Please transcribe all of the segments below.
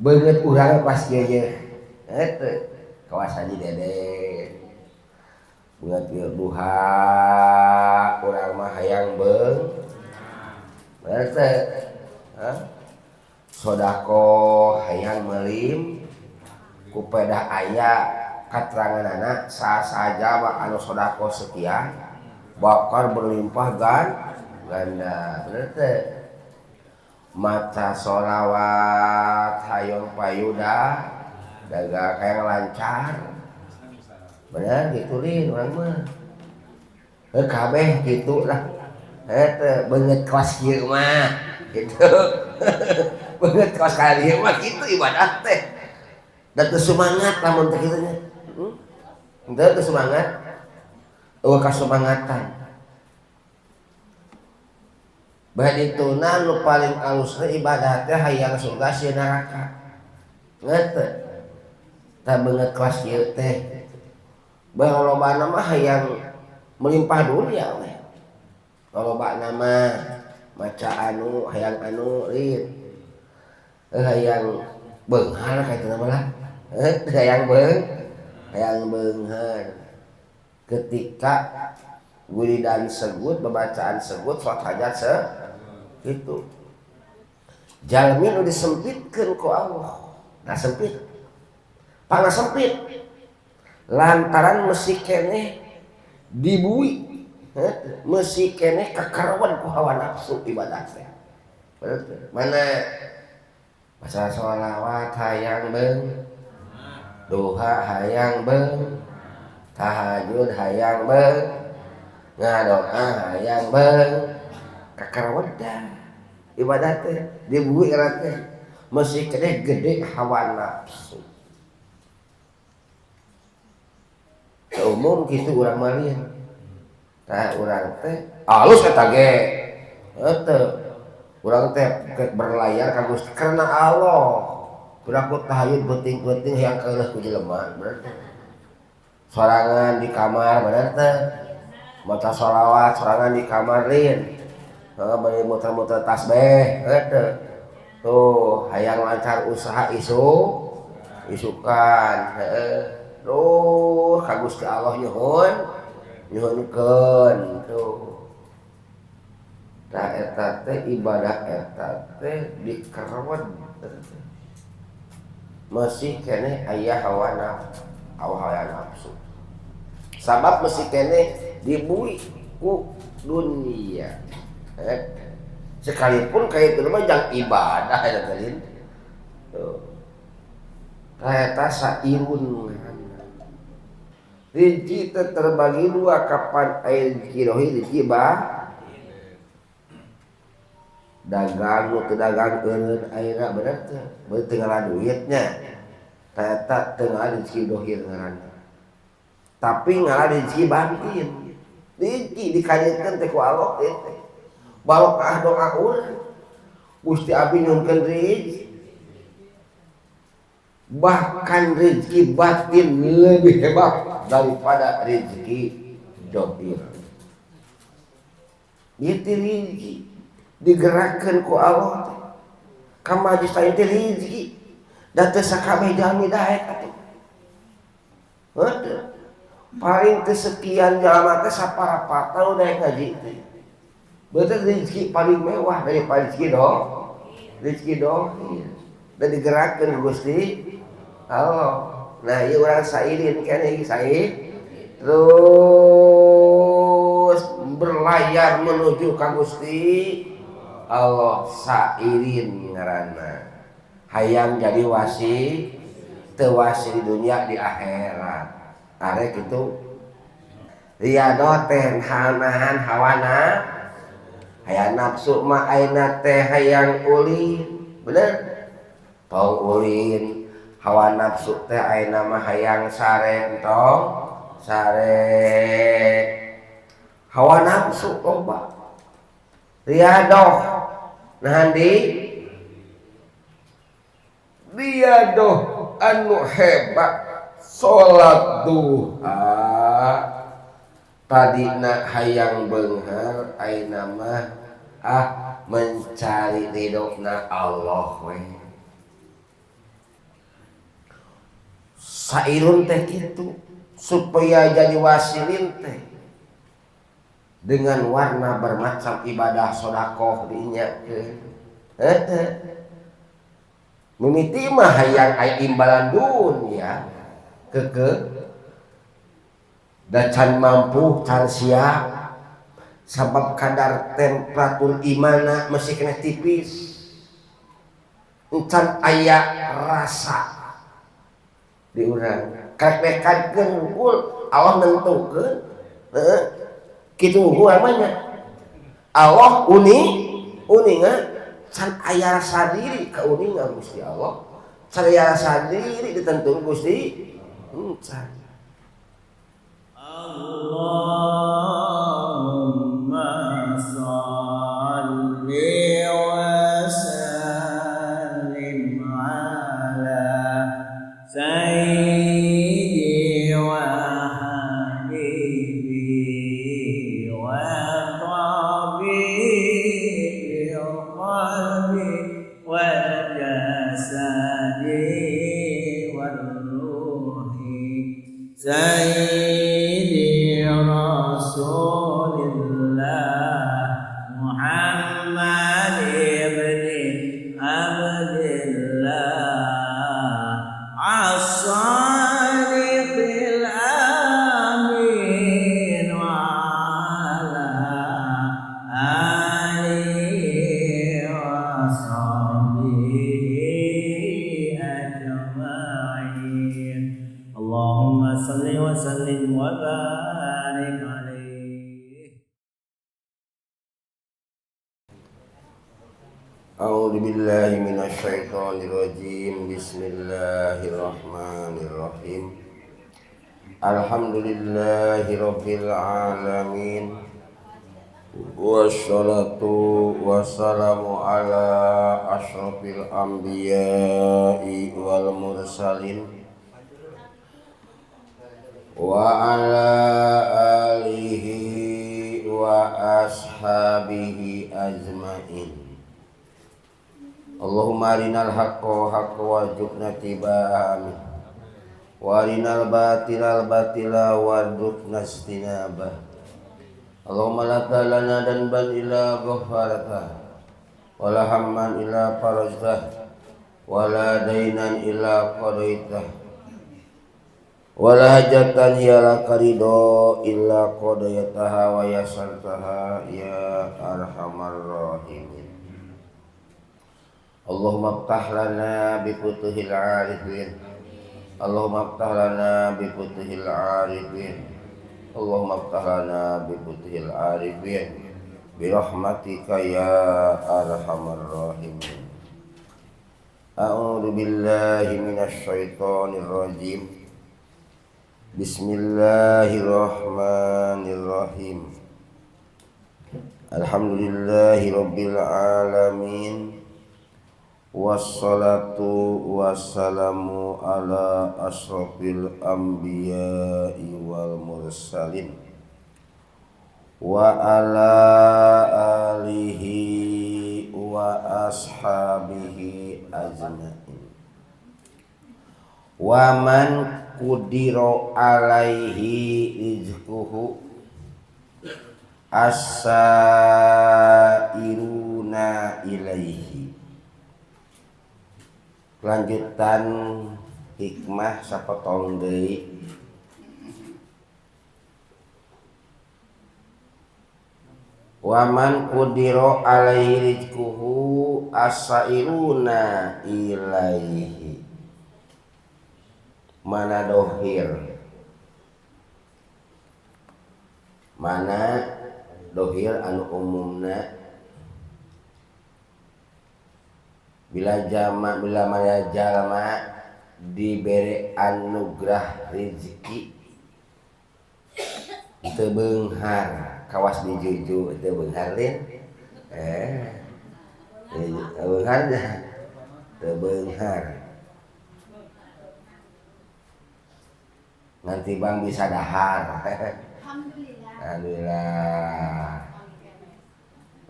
Beungeut urang pas kieu ye. Heuh kawas Haji Dede. Beungeut ieu duha urang mah hayang beung. Bener teu? Hah? Sodako hayang melim ku pedah aya kateranganana saja anu sodako sekian bakal berlimpah ganda. Bener teu? Maca sholawat hayang payuda dagang hayang lancar. Bener gitu lin urang mah. Heuh kabeh kitu lah. Heuh beungeut kelas kieu mah gitu. Beungeut kelas ka dieu mah kitu ibadah teh. Da teu semangat lamun teh kitu nya. Henteu teu semangat. Eueuh kasumangatan. Badituna nu paling alusna ibadah teh hayang surga sieun neraka. Ngeut teu? Tah beungeut kelas kieu teh. Bae lolobana mah hayang melimpah dunia we. Lolobana mah maca anu hayang anu lin. Hayang beunghar ka itu mah lah. Hayang hayang beunghar. Ketika wiridan segut, bacaan segut, salat hajat itu. Jalmi nu disempitkeun ku Allah. Nah sempit. Pangna sempit. Lantaran mesti keneh dibui, mesti keneh kakaruan ku hawa nafsu ibadah teh. Mana masalah sholawat hayang beung, duha hayang beung, tahajud hayang beung, ngadoa hayang beung, kakaruan dah ibadah teh dibui kana teh mesti keneh gede hawa nafsu. Umum gitu urang mah. Tah urang teh alus eta ge. Heuh urang teh berlayar ka Gusti karena Allah. Urang ku tahajud peuting-peuting hayang kaeulah ku jelema bener teh. Sorangan di kamar bener teh. Maca sholawat sorangan di kamar lin. Heeh bari muter-muter tasbih heuh teh. Tuh hayang lancar usaha isukan heuh. Duh, ka Gusti Allah nyuhun, nyuhunkeun tuh. Tah eta teh ibadah eta teh dikerwed. Masih keneh aya hawa nafsu. Sabab masih keneh dibui ku dunia. Sekalipun kaya itu mah jang ibadah eta teh. Tuh. Tah eta sairun. Rizki terbagi dua, kapan air rizki rohi rizki bah dagang nu teu dagang eureun ayeuna bener teu beuh teu ngalah duitnya eta teu ngalah rizki dohir ngaranna tapi ngalah rizki batin rizki dikaditkeun teh ku Allah teh barokah doa urang Gusti abdi nyuhunkeun rizki bahkan rezeki batin lebih hebat daripada rezeki dohir. Itu rezeki digerakkan ku Allah teh. Ka majlis teh rezeki da teu sakabeh jalmi daek atuh. Heuh. Paling teu sekian jalma teh saparapatna nu daek ngaji teh. Berarti rezeki paling mewah daripada rezeki rezeki dohir. Dan digerakkan ku Gusti Allah. Nah, ieu urang sairin keneh iki sair. Terus berlayar menuju ka Gusti Allah sairin ngaranna. Hayang jadi wasi, teu wasi di dunia di akhirat. Arek kitu. Riyadhah teh nahan hawana. Hayang nafsu mah ayeuna teh hayang ulin. Bener? Tong ulin. Hawa nafsu teh ayeuna mah hayang sare entong sare. Hawa nafsu loba. Riyadhah nahan di riyadhah anu hebat salat duha tadina hayang beunghar ayeuna mah mencari ridhona Allah we. Sairun teh kitu supaya jadi wasilin teh dengan warna bermacam ibadah sodakoh diinyakeun. Heuh. Mimiti mah hayang aya imbalan dunya keukeuh da can mampu can siap sabab kadar temperatur imana masih kena tipis encan aya rasa di urang karek nekadkeun hungkul Allah nentukeun heuh kitu hungkul namanya Allah uninga can aya rasa diri kauninga Gusti Allah can aya rasa diri ditentukeun Gusti encan. Allahumma shalli wa sallim ala sayyidi wa habibi wa tabibi qalbi wal jasadi wal ruhi sayyidi Rasulillah Muhammad ibn Abdillah as-sadiqil amin wa ala alihi wa sahbihi ajma'in. Allahumma salli wa sallim wa barik alaihi. A'udzu billahi minasyaitonir rajim. Bismillahirrahmanirrahim. Alhamdulillahirabbil alamin. Wassalatu wassalamu ala asyrafil anbiya'i wal mursalin wa ala alihi wa ashabihi ajmain. Allahumma arinal haqqa haqqa warzuqna ittiba'ah wa arinal batila batila warzuqna ijtinabah. Allahumma la talana danban illa ghaffartah wa la hamman illa farajtah wa la dainan illa qadaitah wa la hajatan hiya laka ridha illa qadaytaha wa yassartaha ya arhamar rahimin. Allahumma aftah lana bi futuhil arifin. Allahumma aftah lana bi futuhil arifin. Allahumma aftah lana bi futuhil arifin bi rahmatika ya arhamar rahimin. A'udzu billahi minasy syaithanir rajim. Bismillahirrahmanirrahim. Alhamdulillahi rabbil alamin. Wassalatu wassalamu ala asrafil anbiya'i wal mursalin wa ala alihi wa ashabihi ajma'in. Wa man qudira alaihi rizquhu as-sa'iruna ilaihi. Lanjutan hikmah sapotong deui. Waman qudira alaihi rizquhu as-sa'iruna ilaihi. Mana dohir? Mana dohir anu umumna bila jama bila mana jalma dibere anugerah rezeki teu beunghar kawas dijuju teu beunghar lin beunghar teu beunghar nanti bang bisa dahar. Alhamdulillah. Alhamdulillah.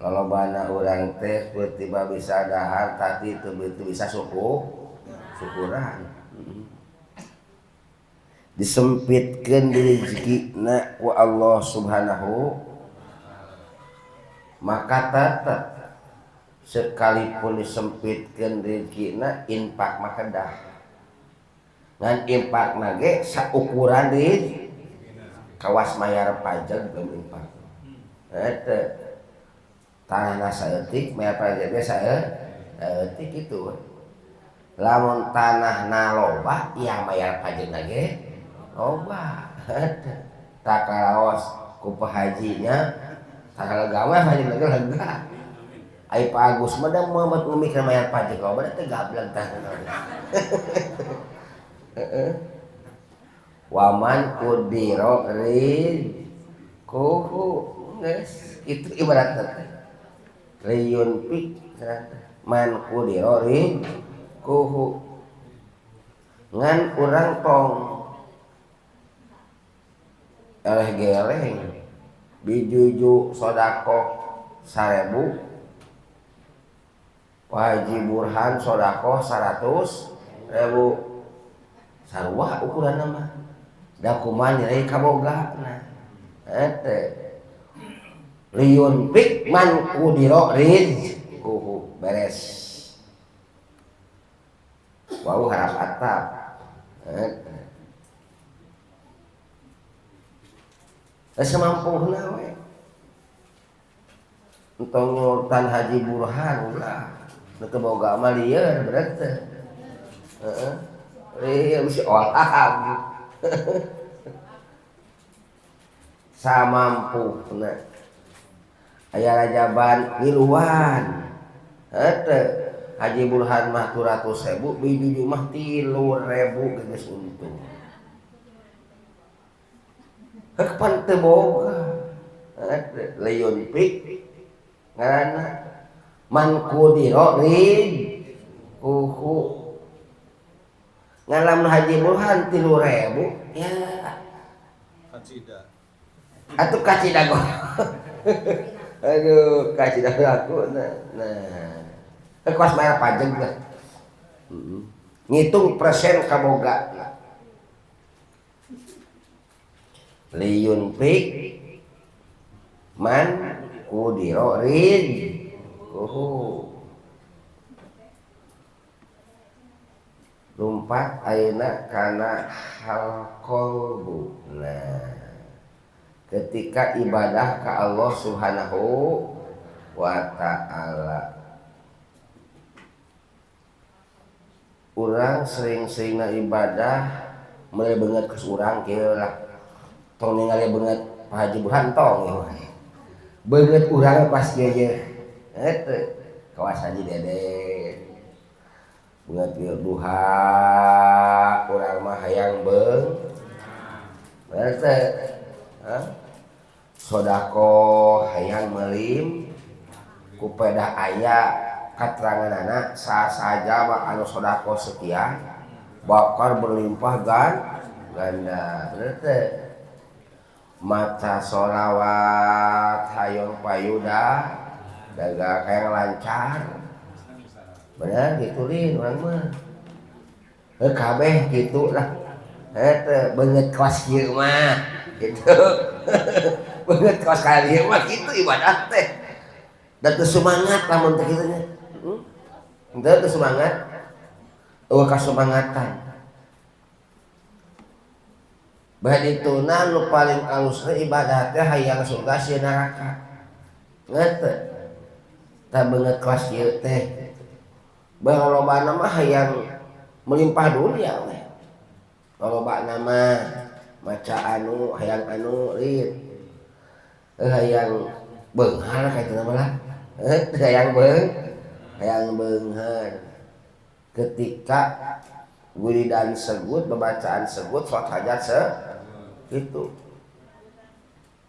Lolobana urang teh tiba bisa dahar tapi teu bisa syukuran. Disempitkeun rezekina ku Allah Subhanahu maka tetep sekalipun disempitkeun rezekina infak mah kedah. Ngan infakna ge saukuran di kawas mayar pajak belum infak. Eta tanahna saeutik mayar pajak ge saeutik kitu. Lamun tanahna loba ya mayar pajak ge loba. Tak karaos ku Pak Hajinya tanah lega mah pajak ge lega. Ai Pak Agus mah da moal mikir mayar pajak loba da teh gablek tah. Heeh. Waman qudira rizquhu geus kitu ibaratna teh. Liyun pik man qudira rizquhu ngan urang tong eleh geleng bijuju sedekah 1000 Pak Haji Burhan sedekah 100.000 sarua ukuranna mah da kumaha nilai kabogana eta liyun pik man qudira rizquhu beres wau harap atap eta semampuna we entong nyurtan Haji Burhan ulah nu teu boga mah lieur bener teh heeh lieur bisi olah samampuna aya rajaban ngiluan heuh Haji Burhan mah 200.000 bijuju mah 3.000 geus untung heuh pan teu boga liyun pik ngaranna man qudira rizquhu ngan lamun Haji Burhan 3.000 ya kacida atuh kacida gua aduh kacida aku nah kos bayar pajak lah ngitung persen kaboga liyun pik man qudira rizquhu lumpat ayeuna kana hal qalbu. Nah ketika ibadah ka Allah Subhanahu wa ta'ala urang sering-seringna ibadah meuli beungeut ke urang kieu lah tong ningali beungeut Pak Haji Burhan tong ieu beungeut urang pas kieu ye eta kawas Haji Dede beungeut kieu duha urang mah hayang beung bener teh sedekah hayang meulim ku pedah aya kateranganana saha-saha mah anu sedekah sekian bakal berlimpah ganda bener teh maca sholawat hayang payuda dagang hayang lancar bener gitu lin urang mah heuh kabeh kitu lah eta beungeut kelas kieu mah gitu beungeut kelas ka dieu mah kitu ibadah teh da teu semangat lamun teh kitu nya henteu teu semangat eueuh kasumangatan badituna nu paling alusna ibadah teh hayang surga sieun neraka ngeuteuh tah beungeut kelas ieu teh balolobana mah hayang melimpah dunia we lolobana mah maca anu hayang anu lin hayang beunghar ka itu mah lah hayang hayang beunghar ketika wiridan segut bacaan segut salat hajat se itu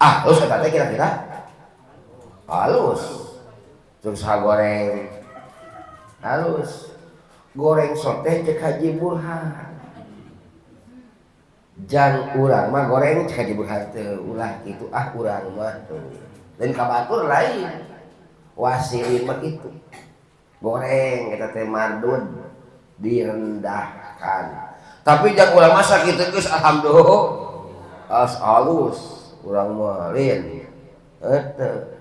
ah halus kata teh kira-kira halus terus goreng halus goreng sote cek Haji Burhan jang urang mah goreng cek Haji Burhan teh ulah kitu ah urang mah tuh dan kabatur lain wasilin mah kitu goreng eta teh mardud direndahkan Tapi jang urang mah sakitu geus alhamdulillah as alus urang mah lain. Eta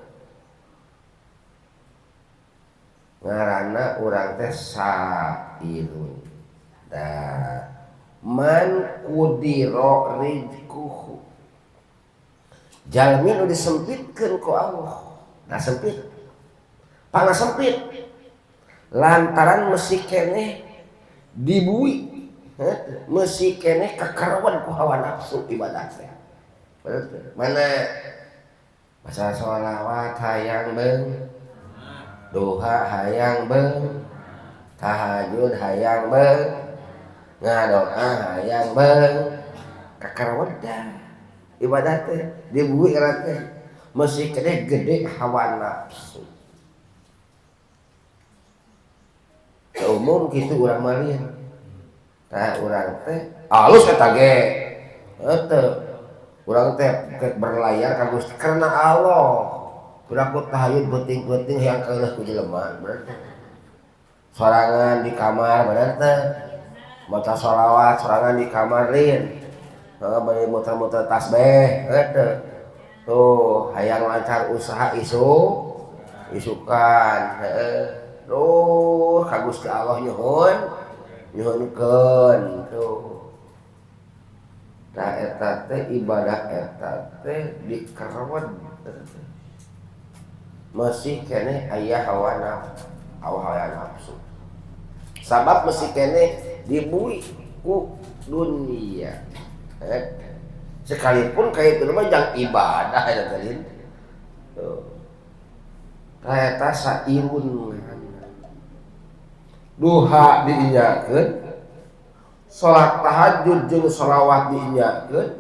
ngaranna urang teh sairun. Da man qudira rizquhu. Jalmi nu disempitkeun ku Allah. Nah sempit. Pangna sempit. Lantaran mesti keneh dibui. Mesti keneh kakaruan ku hawa nafsu ibadah teh. Mana masalah sholawat hayang beung, duha hayang beung, tahajud hayang beung, ngadoa hayang beung, kakaruan dah ibadah teh dibui kana teh mesti keneh gede hawa nafsu. Umum kitu urang mah lieur. Tah urang teh alus eta ge. Heueuh. Urang teh berlayar ka Gusti karena Allah. Urang ku tahajud beuting-beuting hayang kaeulah ku jelema bener teh. Sorangan di kamar bener teh. Maca sholawat sorangan di kamar lain. Heuh bari muter-muter tasbih heueuh. Tuh hayang lancar usaha isu isukan heueuh. Duh ka Gusti Allah nyuhun nyuhunkeun tuh. Tah eta teh ibadah eta teh dikerewed masih keneh aya hawa nafsu. Sabab masih keneh dibui ku dunia. Sekalipun kaya itu mah jang ibadah eta teh. Tuh. Tah eta sairun. Duha diinyakeun, salat tahajud jeung sholawat diinyakeun,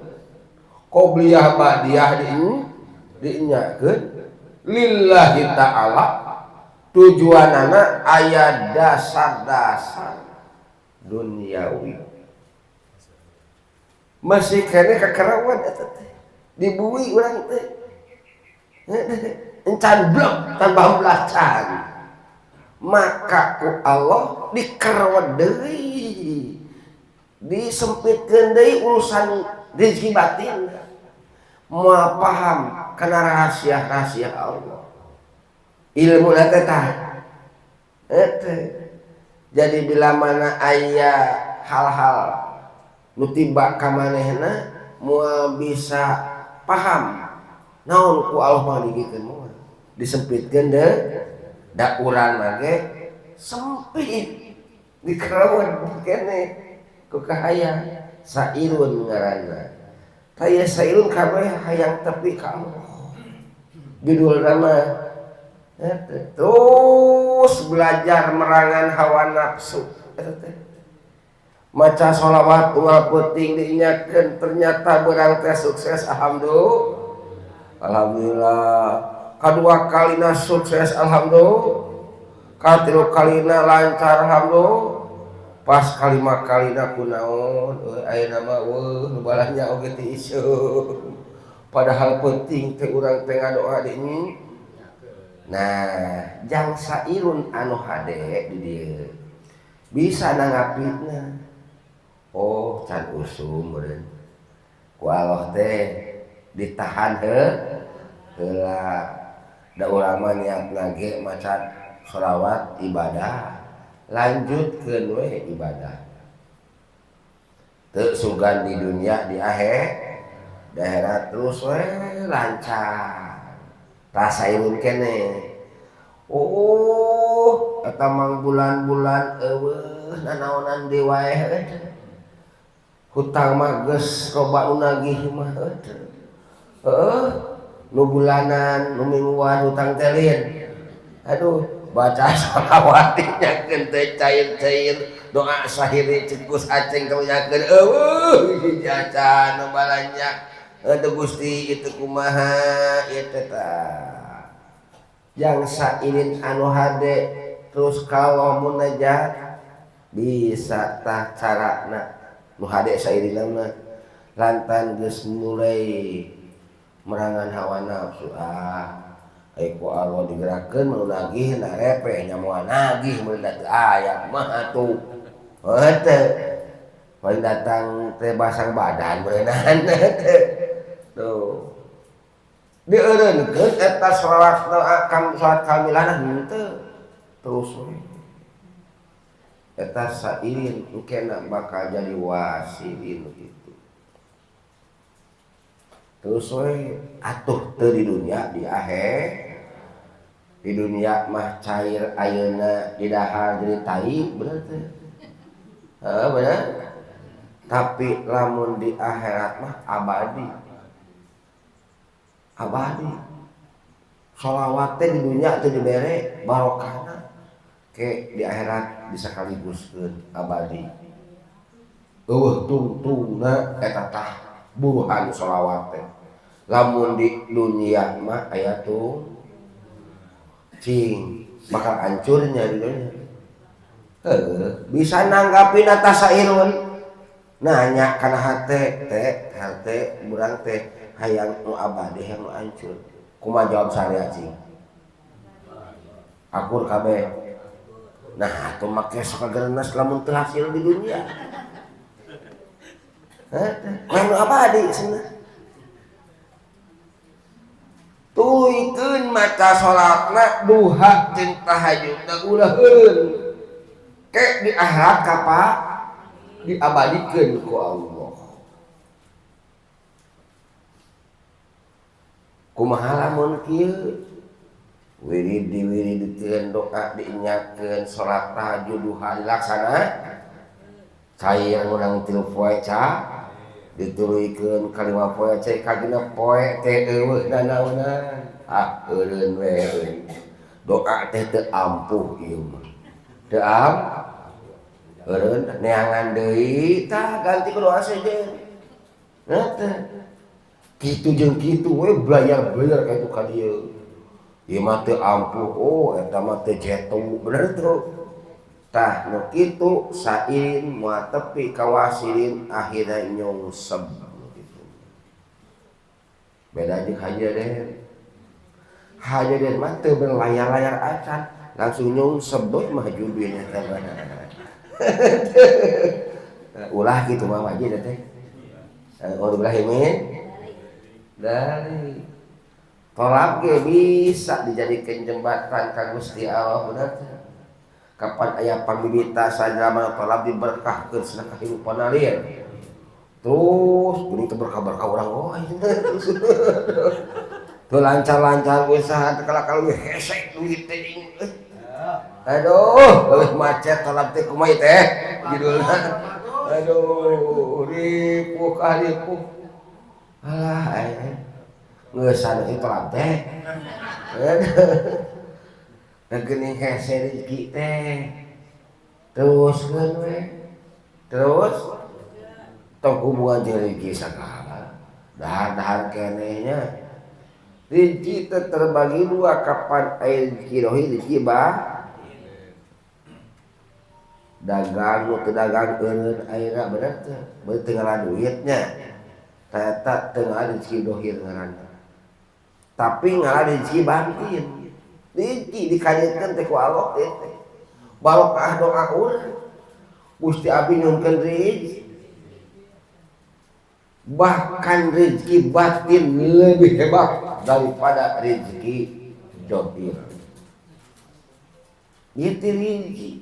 qobliyah ba'diyah diinyakeun, lillahi ta'ala tujuanana aya dasar-dasar duniawi. Masih keneh kakarawan eta teh, dibui urang teh. Encan blok tambah belacan. Maka ku Allah dikerewed deui, disempitkeun deui urusan rezeki batin. Moal paham kana rahasia-rahasia Allah. Ilmu teh tah. Eta. Jadi bila mana aya hal-hal nu tiba ka manehna moal bisa paham naon ku Allah mah moal. Disempitkeun deui. Da urang mah ge sempit dikerewen keneh ku kahayang sairun ngaranna. Tah ieu sairun kabeh hayang tepi ka Allah. Judulna mah terus belajar merangan hawa nafsu eta teh. Maca sholawat unggal peuting diinyakeun ternyata beurang teh sukses alhamdulillah. Alhamdulillah. Kadua kalina sukses alhamdulillah, katilu kalina lancar alhamdulillah, pas kalima kalina kunaon euy ayeuna mah eueuh nu balanya oge ti iseun. Padahal penting teh urang teh ngadoa di. Nah, jang sairun anu hade di dieu bisa nanggapina. Oh, can usum meureun. Ku Allah teh ditahan heula. Da urang mah niatna ge maca sholawat ibadah, lanjutkeun we ibadah. Teu sugan di dunia di akhirat terus we lancar. Rasain keneh. Oh, eta mang bulan-bulan eueuh nanaonan deui wae heueuh. Hutang mah geus loba nu nagih mah heueuh. Nu bulanan, nu mingguan hutang teh lin. Aduh, baca sholawat nyakeun teh cair-cair, doa sahiri cekus aceng teh nyakeun eueuh hiji acan nu balanja. Aduh Gusti itu kumaha ieu teh tah. Jang sainin anu hade terus kalau munajat bisa tah carana nu hade sairina mah lantan geus mulai merangan hawa nafsu. Ai ku Allah digerakkeun mun nagih na repeh nya moal nagih mun da teu aya mah atuh. Heuh teh. Paling datang teh basang badan beunaan tuh. Dieureunkeun eta salat salat kamilana henteu terus we. Eta sairin engkena bakal jadi wasilin gitu. Terus we atuh teu di dunia di akhir. Di dunia mah cair ayeuna di dahar jadi tai bener teh. Heeh bener. Tapi lamun di akhirat mah abadi. Abadi. Sholawat teh di dunia teu dibere barokahna ke di akhirat bisa kaliguskeun abadi. Eueuh tungtungna eta tah buruhan sholawat teh. Lamun di dunia mah aya tuh cing bakal hancurnya di dunia. Bisa nanggapin atas sairun nanya kana hate teh hate urang teh hayang nu abadi hayang nu hancur kumaha jawab saria cing akur kabeh. Nah atuh make sok kagerenas lamun teu hasil di dunia heuh nu abadi cenah tuluykeun maca salatna duha jeung tahajudna ulahkeun ke di akhirat kapa diabadikeun ku Allah. Kumaha lamun kieu wirid diwiridkeun doa diingatkeun salat tahajud duha dilaksana cair urang tilu poe ca dituluykeun ka lima poe cai ka genep poe teh eueuh nanaonan ah eureun we doa teh teu ampuh ieu mah teu am eureun neangan deui tah ganti ku doa sejen teh kitu jeung kitu we blayar-blayar ka itu ka dieu ieu mah teu ampuh oh eta mah teu jetu bener teu. Tah nu kitu sairin moal tepi ka wasilin akhirna nyungsep gitu. Beda jeung hajaden. Hajaden mah teu berlayar-layar acan, langsung nyungsep we mah jubina teh. Ulah kitu mah wajib teh. Ulah min dari tolak ge bisa dijadikeun jembatan ka Gusti Allah bener teh. Kapan aya pamimita sajalma tolak diberkahkeun cenah kahirupan alir. Terus geuning teh berkah-berkah urang oh teu lancar-lancar usaha teh kalakal leuwih hese duit teh. Aduh, leuwih macet tolak teh kumaha teh judulna. Aduh, ripuh ka ripuh. Alah aya. Geus anu tolak teh. Geuning hese rezeki teh teruskeun we terus tong hubungan jeung rezeki sagala dahar-dahar keneh nya rezeki teh terbagi dua kapan aya rezeki rohi rezeki bah dagang nu teu dagang eureun ayeuna bener teh beuh teu ngala duitnya eta teu ngala rezeki dohir ngaranna tapi ngala rezeki batin rezeki dikanyitkeun teh ku Allah teh barokah doa urang Gusti abdi nyuhunkeun rezeki bahkan rezeki batin lebih hebat daripada rezeki dohir. Ieu teh rezeki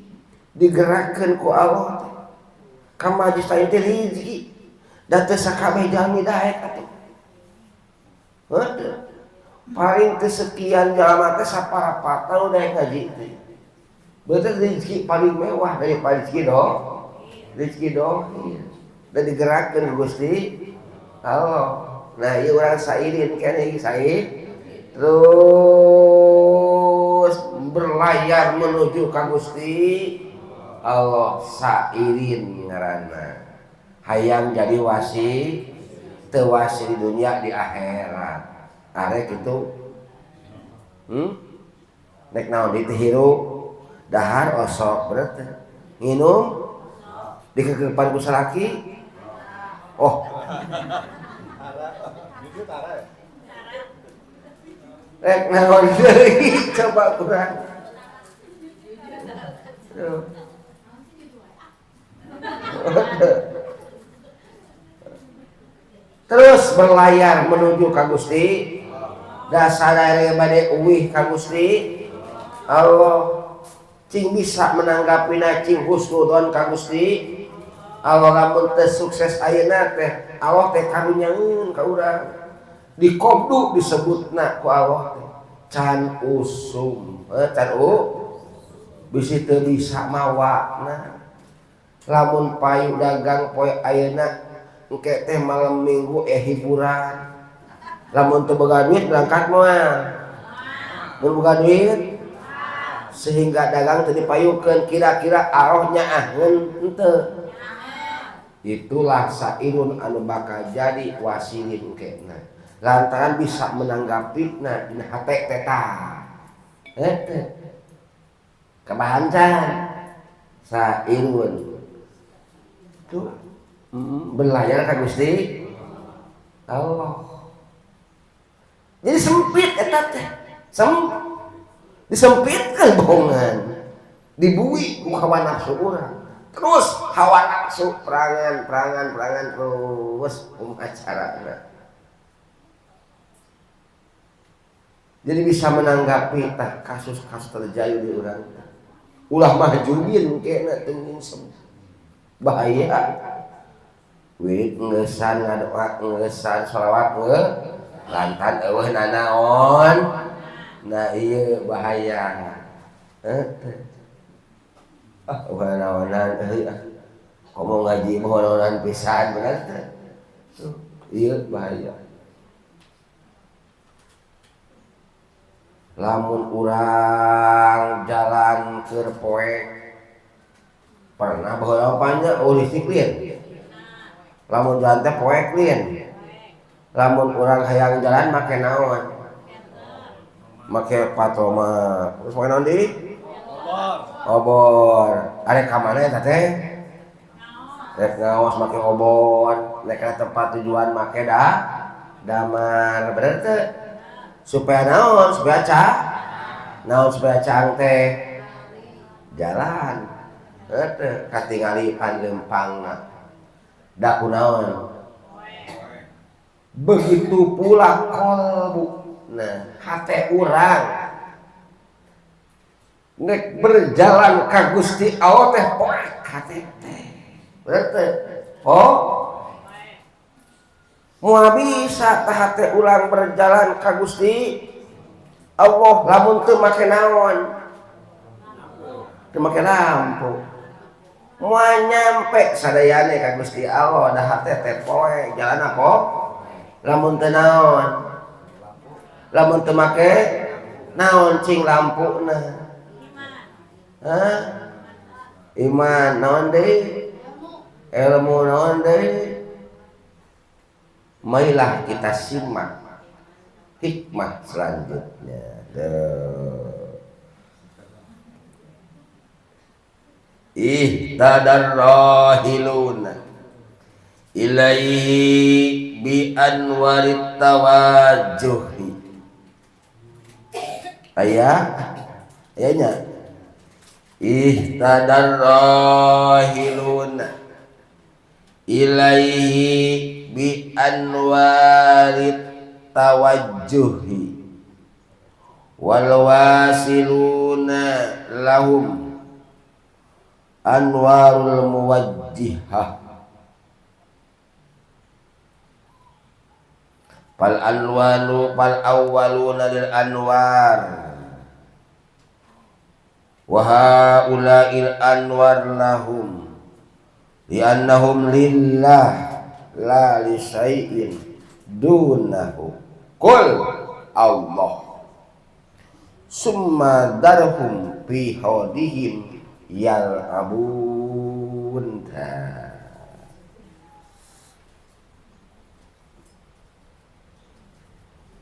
digerakkeun ku Allah teh ka majlis teh rezeki da teu sakabeh jalmi daek atuh heuh. Paling kesekian jalma teh saparapatan udah ngaji teh. Berarti rezeki paling mewah daripada rezeki doh. Rezeki dohir. Dan digerakkeun ku Gusti Allah. Nah, ieu urang sairin keneh sair. Terus berlayar menuju ka Gusti Allah sairin ngaranna. Hayang jadi wasi, teu wasi di dunia di akhirat. Arek itu nek naon di teh hirup dahar osok bener teh nginum dikekepan ku salaki oh rek naon deui coba kurang berlayar menuju ka Gusti dasar bade uwih ka Gusti Allah cing bisa menanggapi cing husnudon ka Gusti Allah lamun teu sukses ayeuna teh Allah teh karunyaeun ka urang dikobdu disebutna ku Allah teh can usum can u bisi teu bisa mawana lamun payu dagang poe ayeuna engke teh malam minggu hiburan lamun teu boga duit berangkat moal mun boga duit sehingga dagang teu dipayukeun kira-kira arahnya ahun henteu. Itulah sairun anu bakal jadi wasilin kena lantaran bisa menanggapi na dina hate teh tah eta kabahancan sairun tuh berlayar ka Gusti Allah. Jadi sempit eta teh disempitkan bohongan dibui ku hawa nafsu urang terus hawa nafsu perangan terus upacarana. Jadi bisa menanggapi tah kasus-kasus terjadi di urang ulah mahjubin kena teu bahaya wirid ngeusan ngadoa ngeusan sholawat nge lantan eueuh nanaon nah ieu bahaya ah eueuh naonan euy ah komo ngaji mah naonan pisan bener teh ieu bahaya. Lamun urang jalan keur poek pernah baheula panjang oh listrik lin lamun jalan teh poek lin lamun urang hayang jalan make naon make patroma terus make naon deui obor arek ka mana eta teh rek ngaos make obor rek ka tempat tujuan make damar bener teu supaya naon supaya naon supaya caang teh jalan teu katingali panlempangna da kunaon begitu pula kolbu nah hate urang nek berjalan ka Gusti Allah teh poek hate teh bener teh oh moal bisa tah hate urang berjalan ka Gusti Allah lamun teu make naon teu make lampu moal nyampe sadayane ka Gusti Allah da hate teh poek jalan apa lamun teu naon lamun teu make naon cing lampuna hah iman naon deui ilmu naon deui. Marilah kita simak hikmah selanjutnya. Ihtadarrahiluna ilaihi bi anwarit tawajuhi. Ayah ayahnya ihtadarrahiluna ilaihi bi anwarit tawajjuhi wal wasiluna lahum anwarul muwajjihah fal anwaru fal awwaluna lil anwar wa haula'il anwar lahum li'annahum lillah la li syai'in dunahu qul Allah summa darhum fi hadihim yal'abun.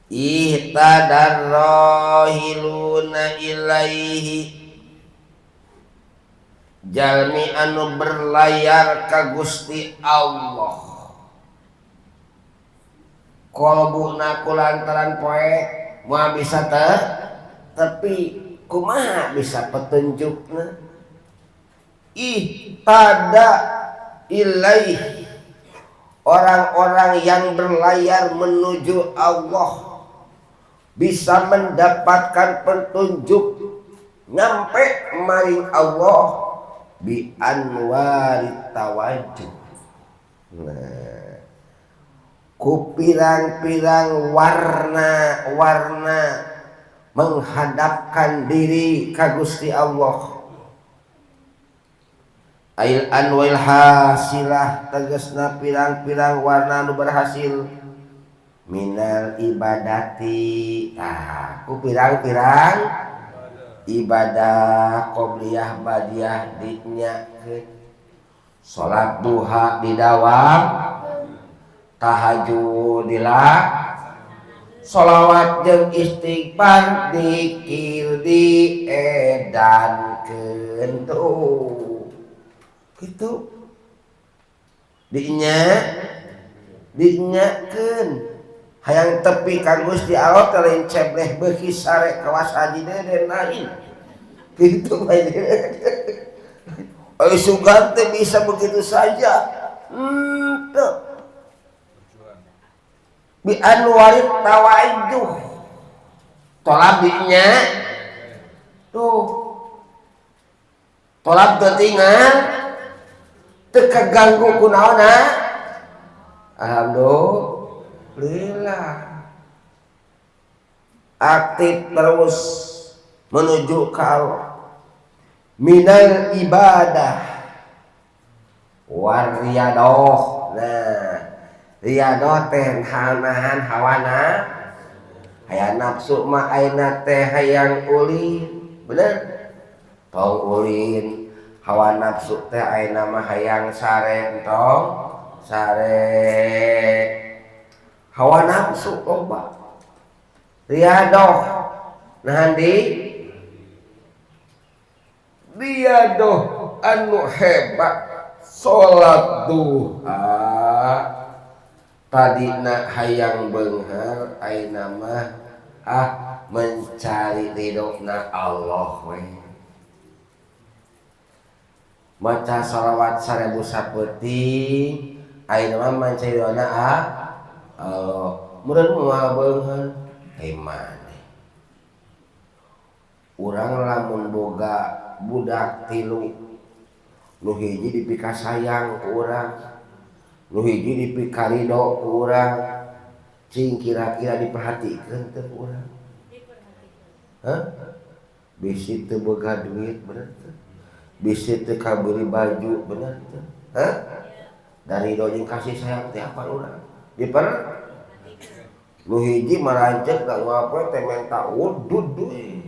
Ihtadarrahiluna ilaihi jalmi anu berlayar ka Gusti Allah kolbuna kulantaran poe moal bisa teh tapi kumaha bisa petunjukna ihtada ilaihi Orang-orang yang berlayar menuju Allah bisa mendapatkan petunjuk nyampe maring Allah bi anwari tawajjuh. Nah, ku pirang-pirang warna-warna menghadapkan diri ka Gusti Allah. Ail anwil hasilah tegasna pirang-pirang warna nu berhasil minal ibadati. Tah, ku pirang-pirang ibadah qobliyah badiah dinyakeun. Salat duha didawam, tahajud dilak, sholawat jeung istighfar dikir diedankeun tuh. Gitu dinya dinyakeun hayang tepi ka Gusti Allah teh lain cebleh beuki sare kawas haji deden lain gitu bae. Ai sugan teh bisa begitu saja teu bi anwarit tawajjuh tolab dinya tuh tolab teu tinggal teu kaganggu ku naonna. Alhamdulillah aktif terus menuju ke Allah minal ibadah war riyadoh. Nah, riyadoh teh nahan hawana hayang nafsu mah ayeuna teh hayang ulin, bener tong ulin. Hawa nafsu teh ayeuna mah hayang sare entong sare. Hawa nafsu loba riyadoh nahan di riyadoh anu hebat salat duha tadina hayang beunghar ayeuna mah mencari ridhona Allah we. Maca sholawat 1000 sapeting ayeuna mah mencari ridhona Allah. Meureun moal beunghar maneh. Urang lamun boga budak tilu, nu hiji dipikasayang ku urang, nu hiji dipikarido ku urang, cing kira-kira diperhatikeun teh ku urang. Hah? Bisi teu boga duit bener teu? Bisi teu kabeuli baju bener teu? Hah? Dari ridho jeung kasih sayang teh apa urang? Diper nu hiji marancet da ngapoe teh menta udud duit.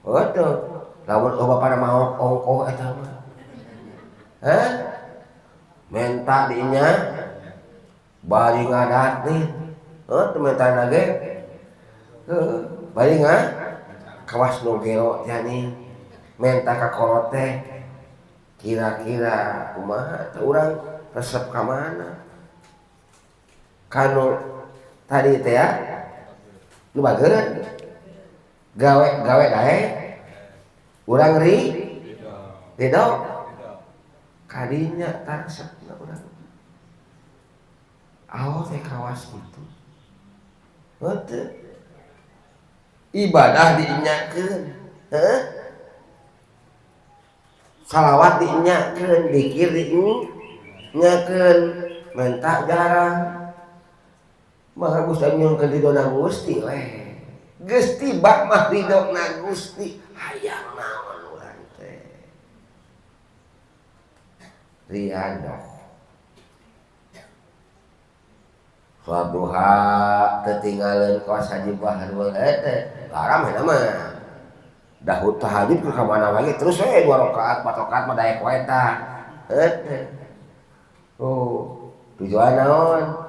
Waduh, lamun eueuh bapana maok ongkoh eta mah. Hah? Menta dinya bari ngadat nih. Heuh teu menta ge. Heuh, bari kawas nu gelo teh nih. Menta ka kolot teh kira-kira kumaha teh urang resep ka mana? Kanu tadi teh ya nu bageun gawe-gawe dae urang ridho kadinya taresepna urang Allah teh kawas kitu heuh ibadah diinyakeun heuh salawat diinyakeun dikir diinyakeun menta jarang mah Gusti nyungkeun ridhona Gusti we. Geus tiba mah ridhona Gusti hayang naon urang teh riyadoh salat duha teu tinggalin kawas haji Bahrul teh haram eta mah dahut tahajud ka mana lagi terus we 2 rakaat 4 rakaat mah daek wae tah teh. Oh, tujuan naon?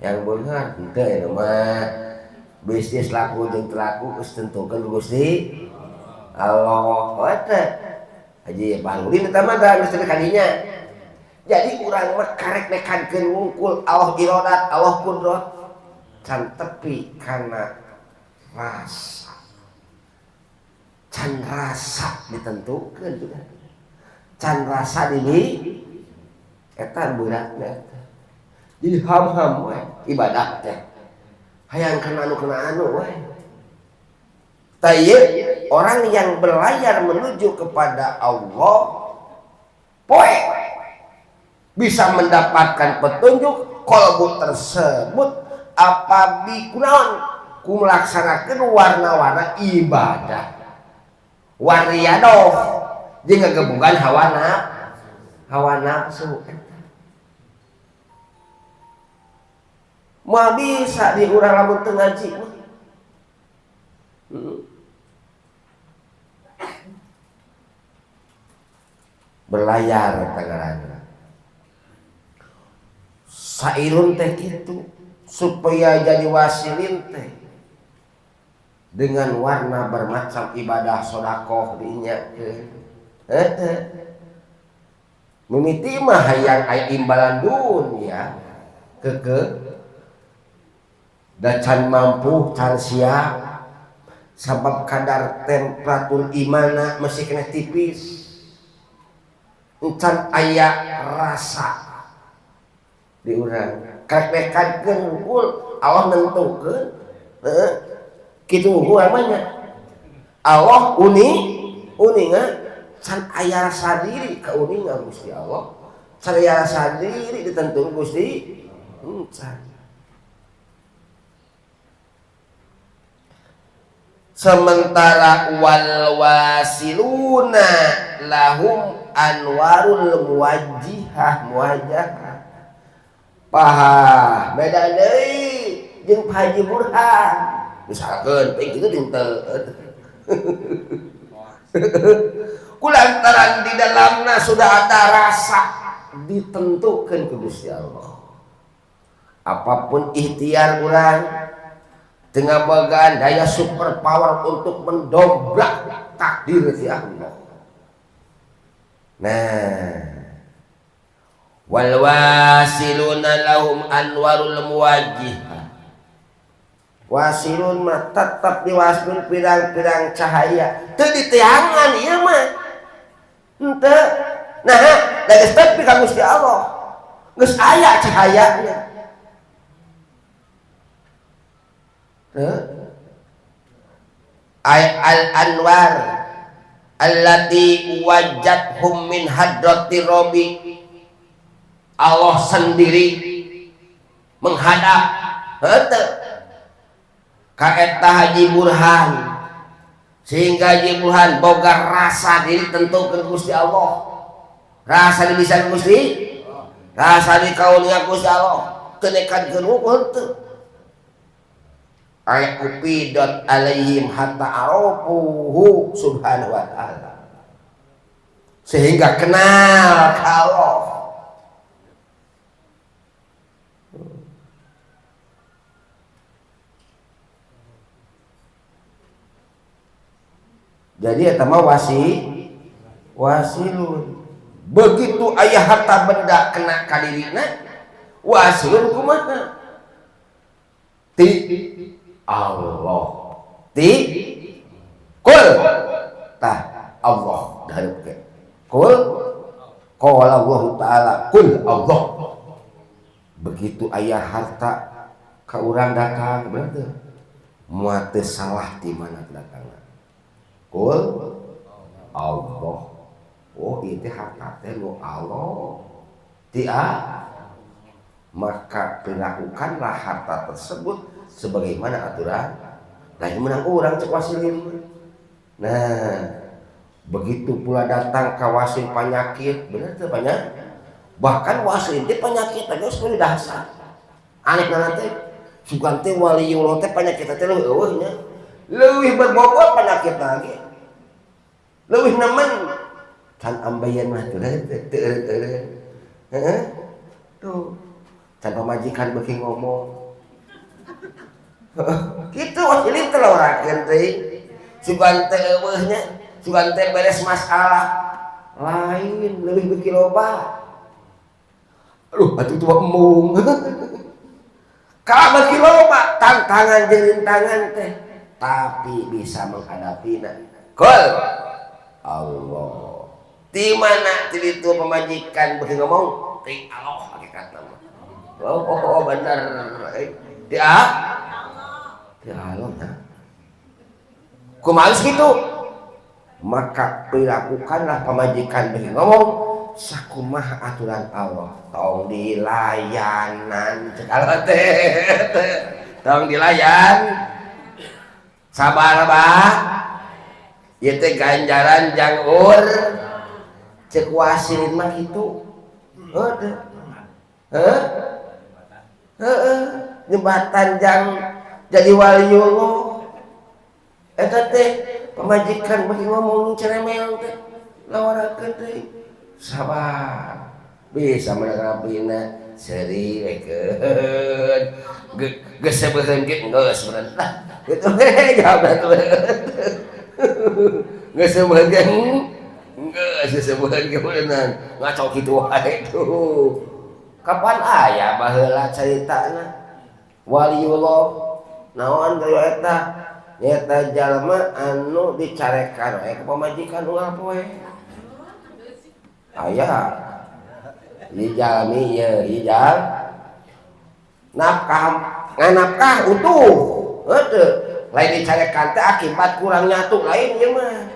Yang beunghar henteu eta mah bisnis laku jeung teu laku geus tentukeun Gusti Allah teh. Haji Bahrudin eta mah da geus ka dinya. Jadi urang mah karek nekankeun wungkul Allah irodat, Allah kudrat can tepi kana rasa. Can rasa ditentukeun juga. Can rasa di Eta beratna eta. Jadi ham-ham we ibadah teh. Hayang kana anu kana anu we. Tah orang yang berlayar menuju kepada Allah poe bisa mendapatkan petunjuk kolbu tersebut apabila kunaon ku melaksanakeun warna-warna ibadah. Wariyadoh jeung ngagebungan hawa nafsu. Moal bisa di urang lamun teu ngaji mah. Berlayar tangaranna. Sairun teh kitu supaya jadi wasilin teh dengan warna bermacam ibadah sodakoh diinyakeun. Heuh. Mimiti mah hayang aya imbalan dunia keukeuh da can mampu can siap sabab kadar temperatur imana masih kena tipis encan aya rasa di urang karek nekadkeun hungkul Allah nentukeun heuh kitu hungkul namanya Allah uninga can aya rasa diri kauninga Gusti Allah can aya rasa diri ditentukeun Gusti encan. Sementara wal wasiluna lahum anwarul muwajjihah muwajjahah. Pahah beda deui jeung Pak Haji Burhan. Misalkeun teh kitu jeung teu. Kulantaran di dalamna sudah ada rasa ditentukeun ku Gusti Allah. Apapun ikhtiar urang dengan bagan daya super power untuk mendobrak takdir si Allah. Nah, wal wasiluna lahum anwarul muwajjihah. Wasilun mah tetap diwasbun pirang-pirang cahaya. Teu diteangan ieu mah. Henteu. Nah, da geus tepi ka Gusti Allah. Geus aya cahayana. Al anwar allati wajjathum min hadrati rabbi. Allah sendiri menghadap henteu ka eta Haji Burhan sehingga Haji Burhan boga rasa diri tentukeun Gusti Allah. Rasa diri bisa Gusti, rasa diri kauninga Gusti Allah teu nekadkeun henteu. Ay upidat alaihim hatta arafuhu subhanahu wa ta'ala. Sehingga kenal ka Allah. Jadi eta mah wasilun. Begitu aya harta benda kena ka dirina, wasilun kumaha? Ti Allah. Ti kul tah Allah dihareupeun. Kul qala Allah taala kul Allah. Begitu aya harta ka urang datang bener teu? Moal teu salah di mana datangna. Kul Allah. Oh ieu teh harta teh nu Allah. Ti maka perilakukanlah harta tersebut sebagaimana aturan lain menang orang cek wasilin. Nah, begitu pula datang ka wasil penyakit, bener teu banyak? Bahkan wasil teh penyakit teh geus meuli dahsyat. Anehna teh sugan teh waliyullah teh penyakit teh leuwih eueuh nya. Leuwih berbobot penyakit lagi. Leuwih nemen. Can ambayan mah teu teu eureun. Heeh. Tuh. Can pamajikan beuki ngomong. Kitu wasilin teh laurakeun teh. Sugan teh eueuh nya, sugan teh beres masalah. Lain leuwih beuki loba. Aduh, atuh tua embung. Kalah beuki loba tantangan jeung rintangan teh, tapi bisa menghadapina. Kul Allah. Di mana ti ditu pamajikan beuki ngomong? ngomong ti Allah hakikatna mah. Oh, bener. Ti Allah nah. Kumaha kitu? Maka perilakukanlah pamajikan beuki ngomong sakumaha aturan Allah. Tong dilayanan cek Allah teh. Tong dilayan. Sabar bah. Ieu teh ganjaran jang ur. Cek wasilin mah kitu. Heuh teh. Heuh? Heeh, jembatan jang jadi waliullah. Eta teh pamajikan bagi ngomong ceremel teh lawarakeun teh. Sabar. Bisa menanggapinya seri wekeun. Geus seubeuheun ge geus bener. Lah, gitu we jawabna tuh. Geus seubeuheun ge geus seubeuheun ge beunang. Ngaco kitu wae tuh. Kapan aya baheula caritana waliullah naon deui eta nyaeta jalma anu dicarekan we ku pamajikan unggal poe. Aya ieu jalmi ieu ieu jal nafkah nganafkah utuh heuh lain dicarekan teh akibat kurang nyatu lain ieu mah.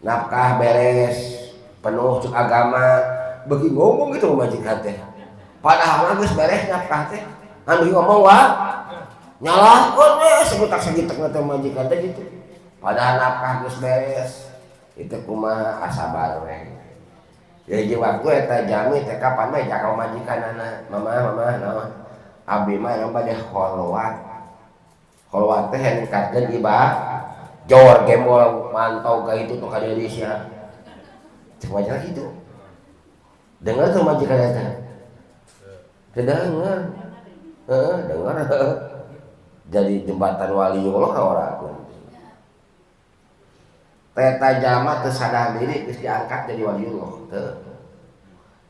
Nafkah beres penuh cek agama beuki ngomong gitu pamajikan teh. Padahal mah geus beres nafkah teh. Ngan beuki ngomong wah nyalahkeun we sebutak sagitekna teh majikan teh gitu. Padahal nafkah geus beres. Itu kumaha asabar we. Jadi waktu eta jami teh kapan bae jaka pamajikanana. Mama mama naon? Abdi mah emang bade kholwat. Kholwat teh ningkatkeun ibadah. Jor gembol mantau ka itu tuh ka Indonesia. Cek wajar gitu. Dengar tuh majikan eta. Teu dengar. Heeh, dengar. Jadi jembatan waliullah ka orang. Teta jalma teu sadar diri geus diangkat jadi waliullah teu.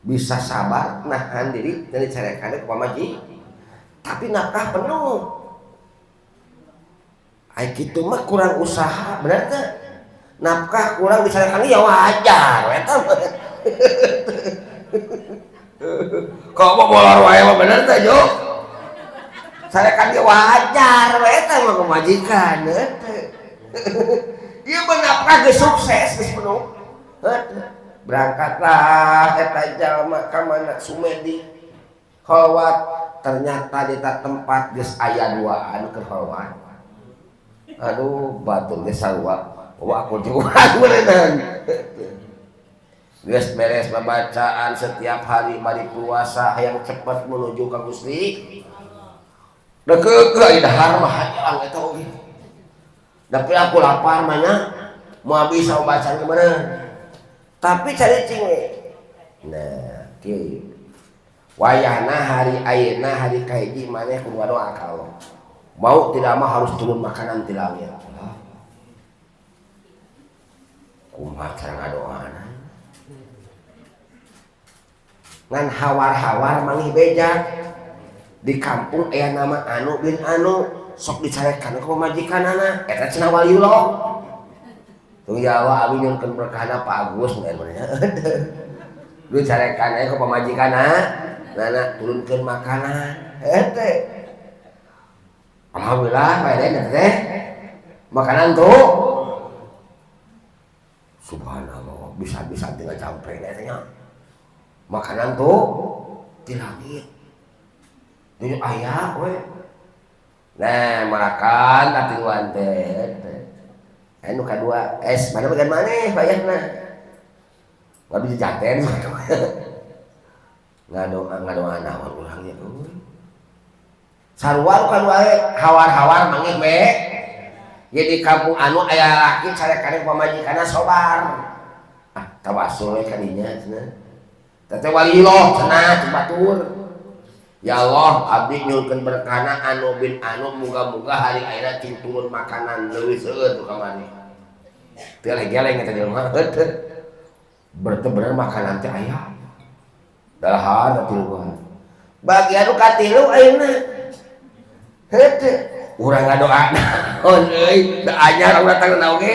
Bisa sabar nahan diri dari carekan ku pamajikan. Tapi nafkah penuh. Ai kitu mah kurang usaha, bener teu? Nafkah kurang dicarekan ya wajar eta mah. Kok mau bolor wae mah bener teh, Jo? Carekan ge wajar we eta mah pamajikan teu. Ieu mah nafkah geus sukses geus penuh. Heuh. Berangkatlah eta jalma ka mana sumedi kholwat ternyata di tempat geus aya dua anu keur kholwat. Aduh batur geus sarua. Wah aku juga beunang. Geus beres babacaan setiap hari bari puasa hayang cepat menuju ka Gusti. Da keukeuh aya dahar mah hayang eta oge. Tapi aku lapar mah nya moal bisa bacaan bener. Tapi cari cing we. Nah, kieu. Wayahna hari ayeuna hari kahiji maneh kudu ngadoa ka Allah. Mau tidak mau harus turun makanan ti langit. Kumaha cara ngadoana? Ngan hawar-hawar manggih beja di kampung aya nama anu bin anu sok dicarekan ku pamajikanana eta cenah waliullah. Tunggu ya Allah abi nyungkeun berkahna Pak Agus mun nya. Lu carekan aya ku pamajikanna nana turunkeun makanan heuh. Alhamdulillah bae teh makanan tuh subhanallah bisa-bisa tinggal campe teh nya. Makanan tuh di langit. Jadi aya we. Nah, marakan katiluan teh. Anu kadua es mana bagian maneh bayarna. Waduh jaten. Ngadoa ngadoa naon urang nya euy. Sarua kan wae hawar-hawar manggih we. Jadi kampung anu aya laki carekan pamajikanna sobar. Ah, tawasul we ka dinya cenah. Teh waliullah cenah cek batur. Ya Allah, abdi nyuhunkeun berkahna anu bin anu muga-muga hari ayeuna cing turun makanan leuwih seueur nu kamari. Teu geleng eta jelema heuh. Berarti bener makanan teh aya. Dahar tiluan. Bagian nu katilu ayeuna. Heuh. Urang ngadoa naon euy, da anyar urang datang na oge.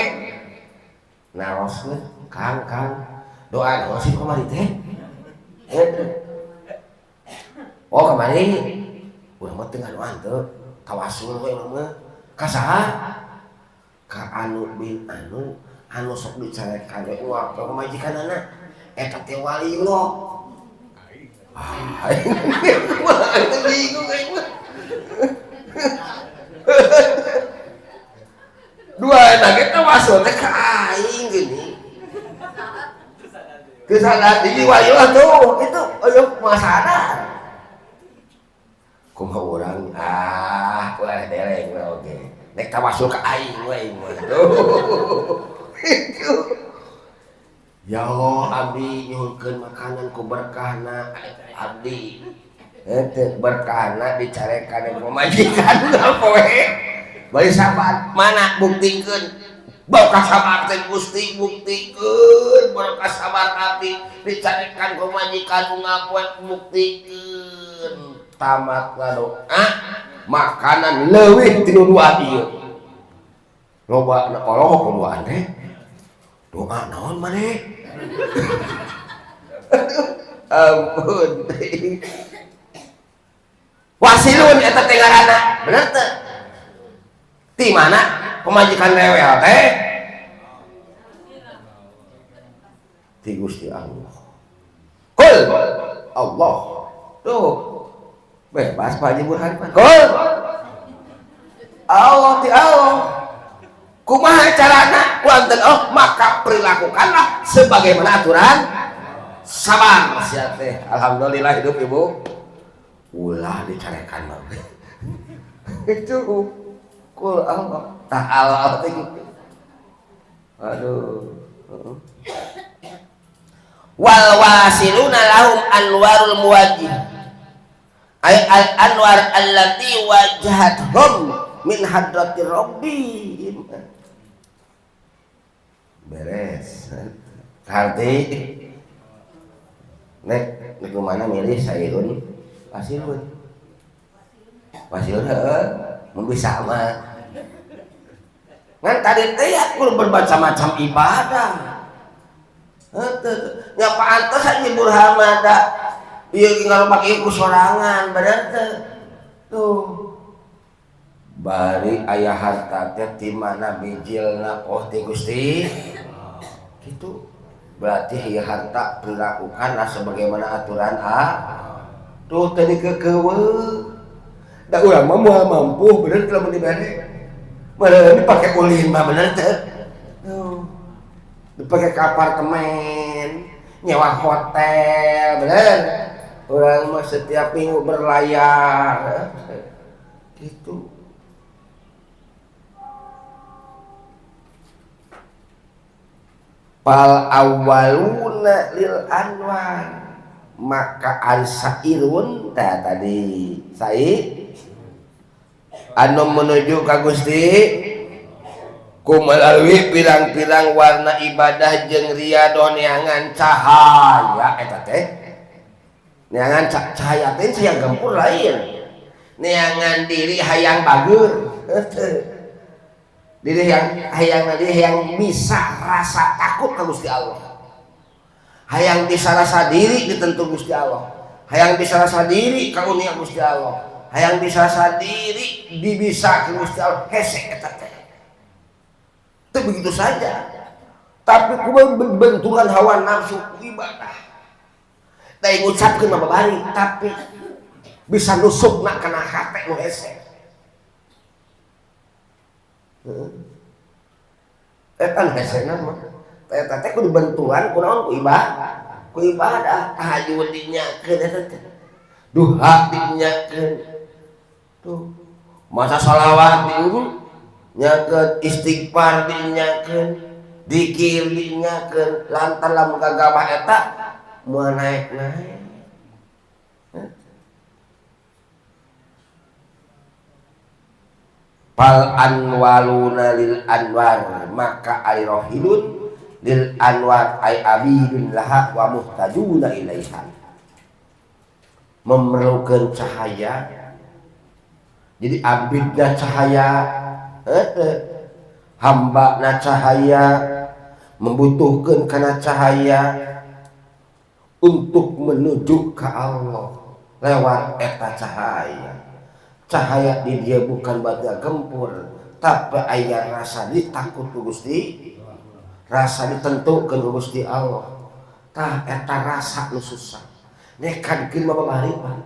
Naroskeun, Kang, Kang. Doa naon sih kamari teh? Oh kamari urang mah teu ngadoan teu tawasul we urang mah ka saha? Ka anu bin anu anu sok dicarekan we uang pamajikanana eta teh waliullah. Ah, aing bingung aing mah. Dua lagi tawasul teh ka aing gini. Kesadaran diri waliullah tuh itu ayo kumaha kumaha urang ah ulah dereng we oge nek tawasul ka aing we mah itu. Ya Allah abdi nyuhunkeun makanan ku berkahna abdi henteu berkahna dicarekan ku pamajikan poe bari sabar mana buktikeun berkah sabar teh Gusti buktikeun berkah sabar abdi dicarekan ku pamajikan ngapoe buktikeun tamat ngadoa makanan leuwih ti nu dua ieu loba na kolok duaan teh doa naon maneh ampun wasilun eta teh ngaranna bener teu ti mana pamajikan rewel teh ti Gusti Allah kul Allah tuh bebas Pak Haji Burhan kul Allah ti Allah kumaha carana kuanten oh maka perilakukanlah sebagaimana aturan sabar sia teh alhamdulillah hidup ibu ulah dicarekan mah itu kul Allah ta'ala teh gitu aduh wal wasiluna lahum anwarul muwajjih ay al anwar allati wajhathum min hadratir rabbihim beres arti nek nek mana milih sairun wasilun wasilun heuh mun bisa mah ngan tadi teh aku bermacam-macam ibadah heuh nya pantes Haji Burhan mah da ieu ngaropak ieu ku sorangan bener teu tuh bari aya harta teh ti mana bijilna oh ti Gusti gitu berarti ieu harta perilakukanlah sebagaimana aturan a tuh tadi kekeueuh da urang mah moal mampu bener teu lamun dibere bener dipake ulin mah bener teu tuh dipake ka apartemen nyewa hotel bener urang mah setiap minggu berlayar gitu. Fal awwaluna lil anwar maka ari sairun tah tadi sai anu menuju ka Gusti ku melalui pirang-pirang warna ibadah jeung riadoh neangan cahaya eta teh neangan cahaya teh hayang gempur lain neangan diri hayang bager diri yang hayang diri yang bisa rasa takut ka Gusti Allah hayang bisa rasa diri ditentu Gusti Allah hayang bisa rasa diri kaunia Gusti Allah hayang bisa rasa diri dibisa ke Gusti Allah hese eta teh itu begitu saja tapi kumaha benturan hawa nafsu ibadah da ngucapkeun mah babari tapi bisa nusukna kana hate nu hese. Eta hesena mah eta teh kudu bentuan kunaon ku ibadah ku ibadah tahajud dinyakeun eta teh duha dinyakeun tuh masa shalawat dinyakeun istighfar dinyakeun dzikir dinyakeun lantaran lamun gagabah eta moal naek-naek. Fal anwaluna lil anwar maka ay rohilun lil anwar ay abidun laha wa muhtajuna ilaiha memerlukan cahaya jadi abidna cahaya hamba na cahaya membutuhkan kana cahaya Untuk menuju ke Allah lewat eta cahaya. Cahaya di dia bukan batu gempur, tapi aya rasa ditakut ku Gusti, rasa ditentukeun ku Gusti Allah. Tah eta rasa nu susah. Nekadkeun mah babari Pak.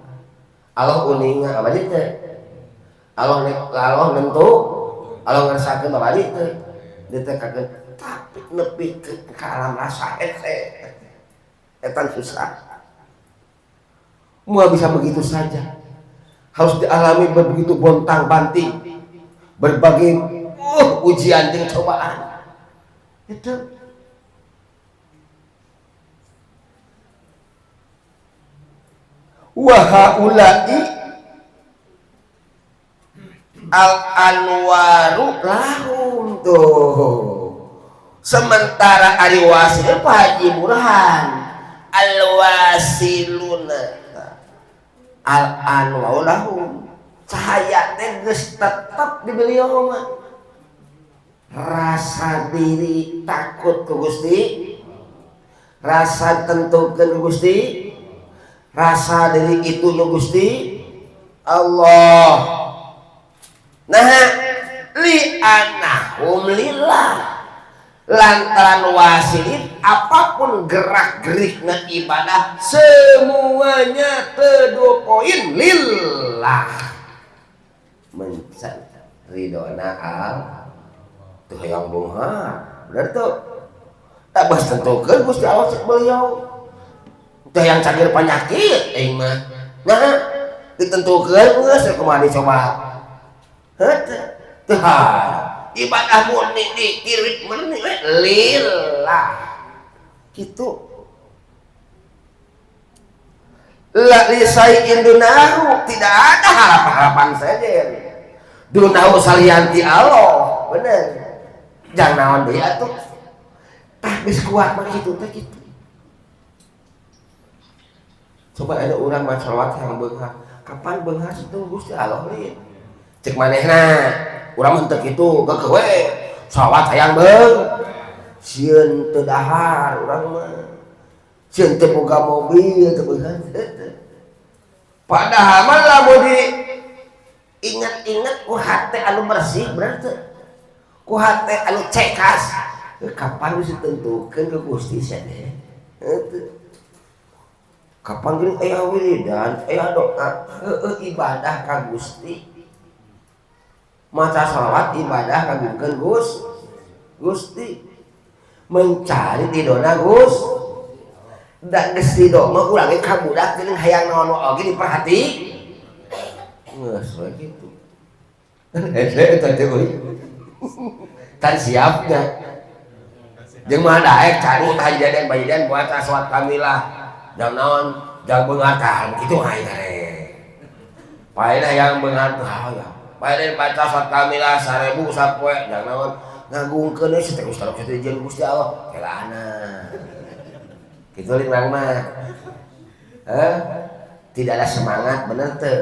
Allah uninga abadi teh. Allah nek Allah nentu, Allah ngerasakeun babari teh. Ditekakeun tapi nepi ke alam rasa hese. Eta susah. Moal bisa begitu saja. Harus dialami begitu bontang-banting. Berbagai ujian jeung cobaan. Itu wa haula'i al anwaru lahum tuh. Sementara ari wasil Pak Haji Burhan al wasiluna al anwaru lahum, cahaya teh geus tetep di beliau mah. Rasa diri takut ku Gusti, rasa tentukeun ku Gusti, rasa diri itu nu Gusti Allah. Nah, li anahum lillah, lantaran wasilin apapun gerak-gerikna ibadah semuanya tedopoin lillah, mencari ridona Allah tuh yang bunga bener tuh tak bahas tentukeun Gusti Allah cek beliau teh yang cagir penyakit aing mah. Nah ditentukeun geus kumaha dicoba heuh teh ibadah murni dikirim murni lillah kitu. La lisai'in dunahu, tidak ada harapan-harapan saja dunahu salianti Allah, bener. Jangan naon deui atuh. Tah geus kuat mah kitu teh kitu. Coba ada urang mah salawat yang beunghar. Kapan beunghar itu Gusti Allah lain. Cek manehna, urang mah teu kitu, geukeuh we. Salawat hayang beung. Sieun teu dahar urang mah. Sieun teu boga mobil teu beunghar teu. Padahal mah lamun di inget-inget ku hate anu bersih bener teu. Ku hate anu cekas. Kapan geus ditentukeun ku Gusti sia teh? Heuh. Kapan geuning aya wiridan, aya doa, heueuh ibadah ka Gusti. Maca salawat ibadah kagungkeun Gusti. Mencari ridona Gus. Da geus ridho mah urang ge ka budak geuning hayang naon oge diperhati. Geus we kitu. Hese eta teh euy. Tan siapnya. Jeung mah daek cari haji deden bayi den buat salawat kamilah. Jang naon, jang beunghar tah kitu hayang teh. Paena yang beunghar tah ya. Paena baca salat kamilah 1000 sapoe jang naon ngagungkeun we teh Ustaz teh jeung Gusti Allah kelana. Kitu lin urang mah. Heh, tidak ada semangat bener teu.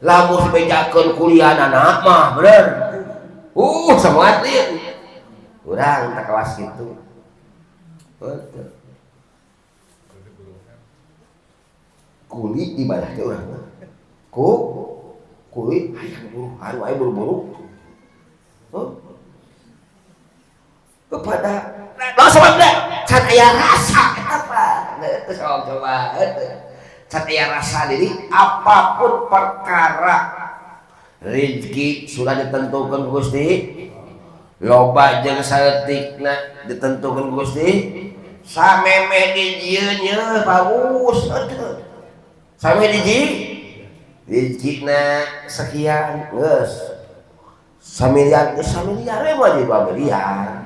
Lamun dibejakeun kuliahna mah bener. Semangat lin. Urang tak kawas kitu. Betul. Kuli ibadah teh urang mah. Ku kuli hayang buruhan wae buru-buru. Heuh. Kepada langsung bae can aya rasa eta Pak. Teu sok coba heuh. Can aya rasa diri apapun perkara rezeki sudah ditentukan Gusti. Loba jeung saeutikna ditentukan Gusti. Samemeh dijieun nya bagus heuh. Sampai diji rizkina sekian geus samiliar geus samiliar we moal jadi 2 miliar.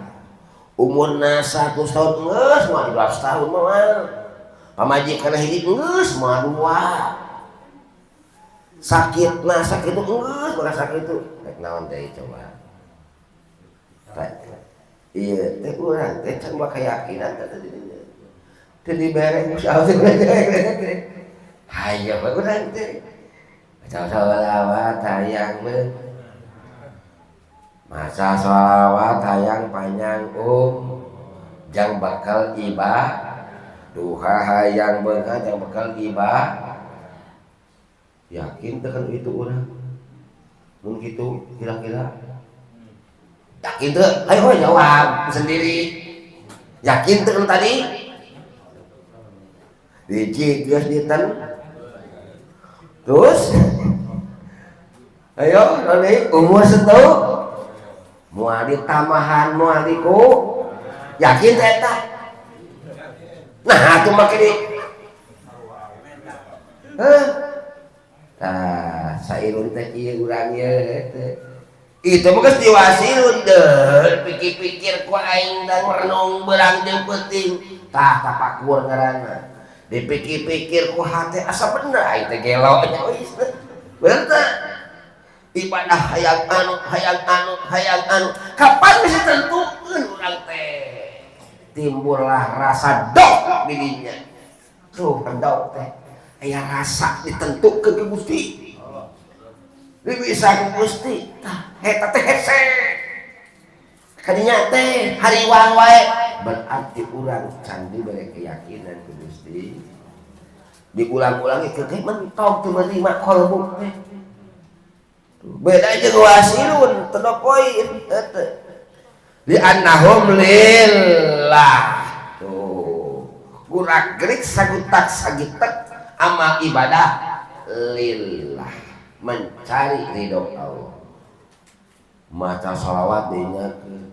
Umurna 100 tahun geus moal jadi 200 tahun moal. Pamajikanna hiji geus moal 2. Sakitna sakit geus moal sakit itu. Rek naon deui coba. Ieu teh urang teh can boga keyakinan teh tadi. Teu dibere Gusti Allah teh. Hayo urang teh. Maca sholawat hayang beung. Maca sholawat hayang panjang jang bakal ibadah. Duha hayang beunghar jang bekal ibadah. Yakin teh kan itu urang. Mun kitu kira-kira yakin teu? Ayo jawab sendiri. Yakin teu tadi? Hiji geus diten. Terus ayo Roni umur setu moal ditambahan moal diku. Yakin teh eta? Nah atuh make di heuh. Tah sairun teh ieu urang ieu teh. Itu mah geus diwasilun deui pikir-pikir ku aing dan merenung beurang jeung peuting. Tah tapakur ngaranna. Dipikir-pikir ku hate asa bener aing teh gelo nya euy. Bener teh? Ibadah hayang anu hayang anu hayang anu kapan geus ditentukeun urang teh. Timbullah rasa dok di dinya. Tuh dok teh aya rasa ditentukeun ku Gusti. Bisa ku Gusti. Tah eta teh hese. Kadinya teh hariwang wae berarti urang can dibere keyakinan ku Gusti. Diulang-ulangi ke mentok teu menerima kolbu teh. Beda jeung wasilun to the point eta. Li annahum lillah. Tuh. Gurak-gerik sagutak sagitek amal ibadah lillah, mencari ridho Allah. Maca sholawat diingatkeun.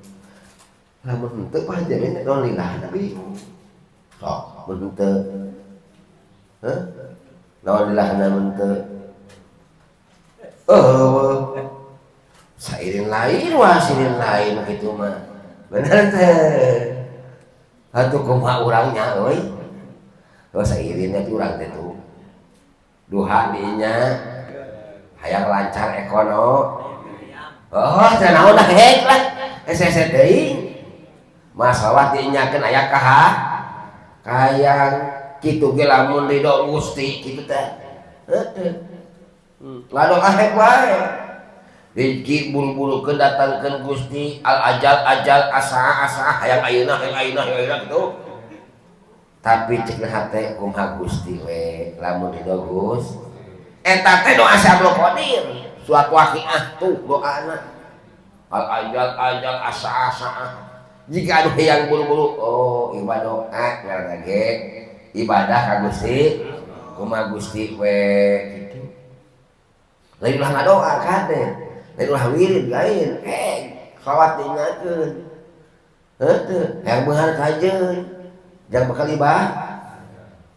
Lamun henteu mah jadi naon lillah tapi sok mun henteu. Heuh? Naon lillahna mun henteu? Oh, sairin lain wasirin lain kitu mah. Bener teh. Atuh kumaha urangnya euy? Oh sairin teh urang teh tuh. Duha dinya hayang lancar ekonomi. Oh, teh naon dah hek lah. Hese teuing. Masalah diinyakeun aya kaha? Hayang kitu ge lamun ridho Gusti kitu teh. Heuh. Ngadoa hek wae. Rezeki buru-burukeun datangkeun Gusti al ajal ajal asa asa hayang ayeuna hayang ayeuna hayang ayeuna kitu. Tapi cek hate kumaha Gusti we lamun ridho Gusti. Eta teh doa si Abdul Qadir. Suatu waqiah tuh doana. Al ajal ajal asa asa. Jika anu hayang buru-buru oh ibadah doa ngaranna ge ibadah ka Gusti kumaha Gusti we kitu. Lain ulah ngadoa kade, lain ulah wirid lain, salat diingatkeun. Heuh, hayang beunghar kajeun. Jangan bakal ibah.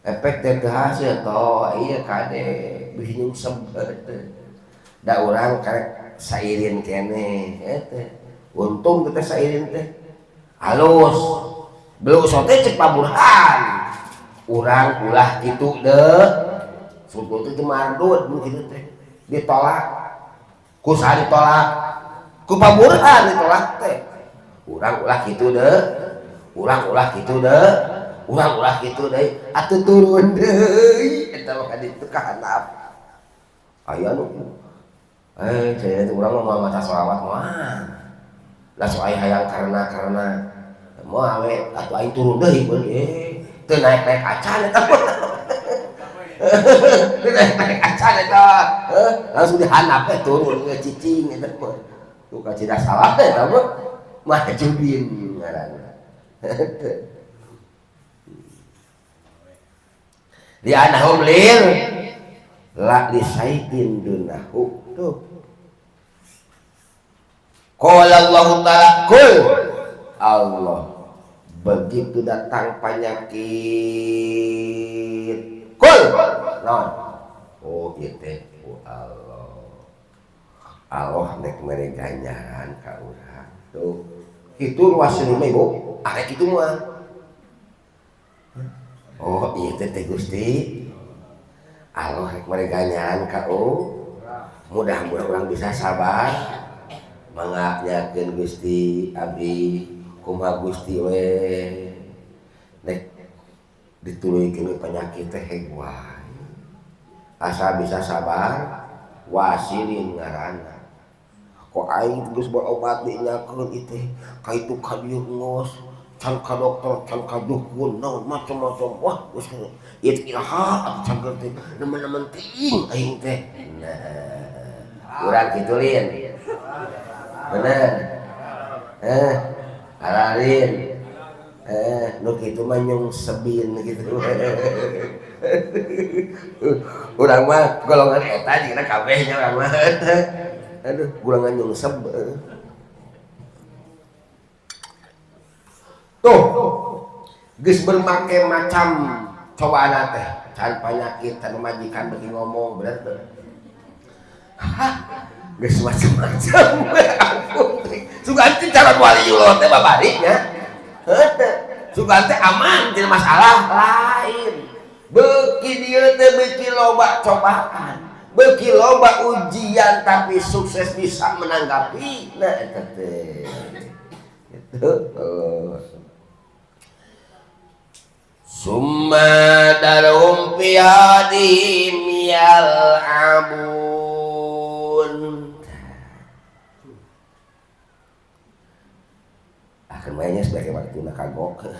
Efek teh teu hasil toh ieu kade bisi nyungsep teh. Da urang karek sairin keneh teh. Untung teh sairin teh. Halus. Belum sote cek Pak Burhan. Urang ulah kitu deuh. Suku teh mardud nu kitu teh. Ditolak. Ku saha ditolak? Ku Pak Burhan ditolak teh. Urang ulah kitu deuh. Urang ulah kitu deuh. Urang ulah kitu deui. Atuh turun deui. Eta mah kaditu ka handap. Aya nu cenah teh urang mah maca sholawat moal. Lah sok aya hayang karena moal we atuh aing turun deui beul teu naek-naek acan eta mah. Teu naek-naek acan eta. Langsung dihandap we turun we cicing eta mah. Tuh kacida salah teh eta mah. Mahjubin ngaranna. Di anahum lil la lisaiin dunahu tuh. Qala Allah ta'ala kul Allah begitu datang penyakit kul non oh ieu teh Allah Allah nek mere ganjaran ka urang tuh kitu wasilna ibu arek kitu mah. Oh iya teh Gusti Allah rek mere ganjaran ka mudah-mudahan urang bisa sabar mangga nyakeun Gusti abdi kumaha Gusti we nek dituluykeun penyakit teh heg wae asa bisa sabar wasilin ngaranna kok aing geus berobat dinyakeun ieu teh ka itu ka dieu ngos Can ka dokter, can ka dukun, naon macam-macam. Wah, geus ieu teh iraha atuh can teh nemen-nemen teuing aing teh. Nah, urang kitu lin. Bener. Aralin. Nu kitu mah nyung sebin gitu. Urang mah golongan eta jeung kabeh nya urang mah. Aduh, golongan nyung seb. Tuh, geus bermake macam cobaan teh, can panyakit, can pamajikan beuki ngomong, bener teu? Hah, geus macam-macam. Ampun. Sugan teh calon waliullah teh babari nya. Heuh, sugan teh aman tina masalah lain. Beuki dieu teh beuki loba cobaan, beuki loba ujian tapi sukses bisa menanggapi. Nah eta teh. Gitu. Summa darhum fi hadihim yal'abun. Akan mainnya sebagai waktu nak kagok.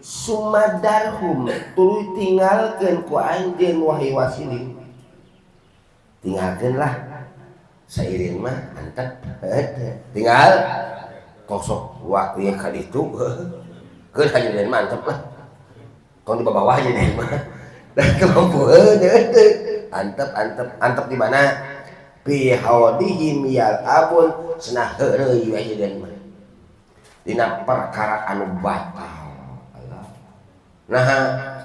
Sumadarhum tuluy tinggalkeun ku anjeun wahai wasilin. Tinggalkeun lah. Sairin mah antep. Tinggal kosok waktu yang ka ditu. Keun hajeun mah antep lah. Tong di bawah aja deh mah. Dan kemampuan antep antep antep di mana? Fi hawadihim yal'abun cenah heureuy hajeun mah. Dina perkara anu batal. Nah,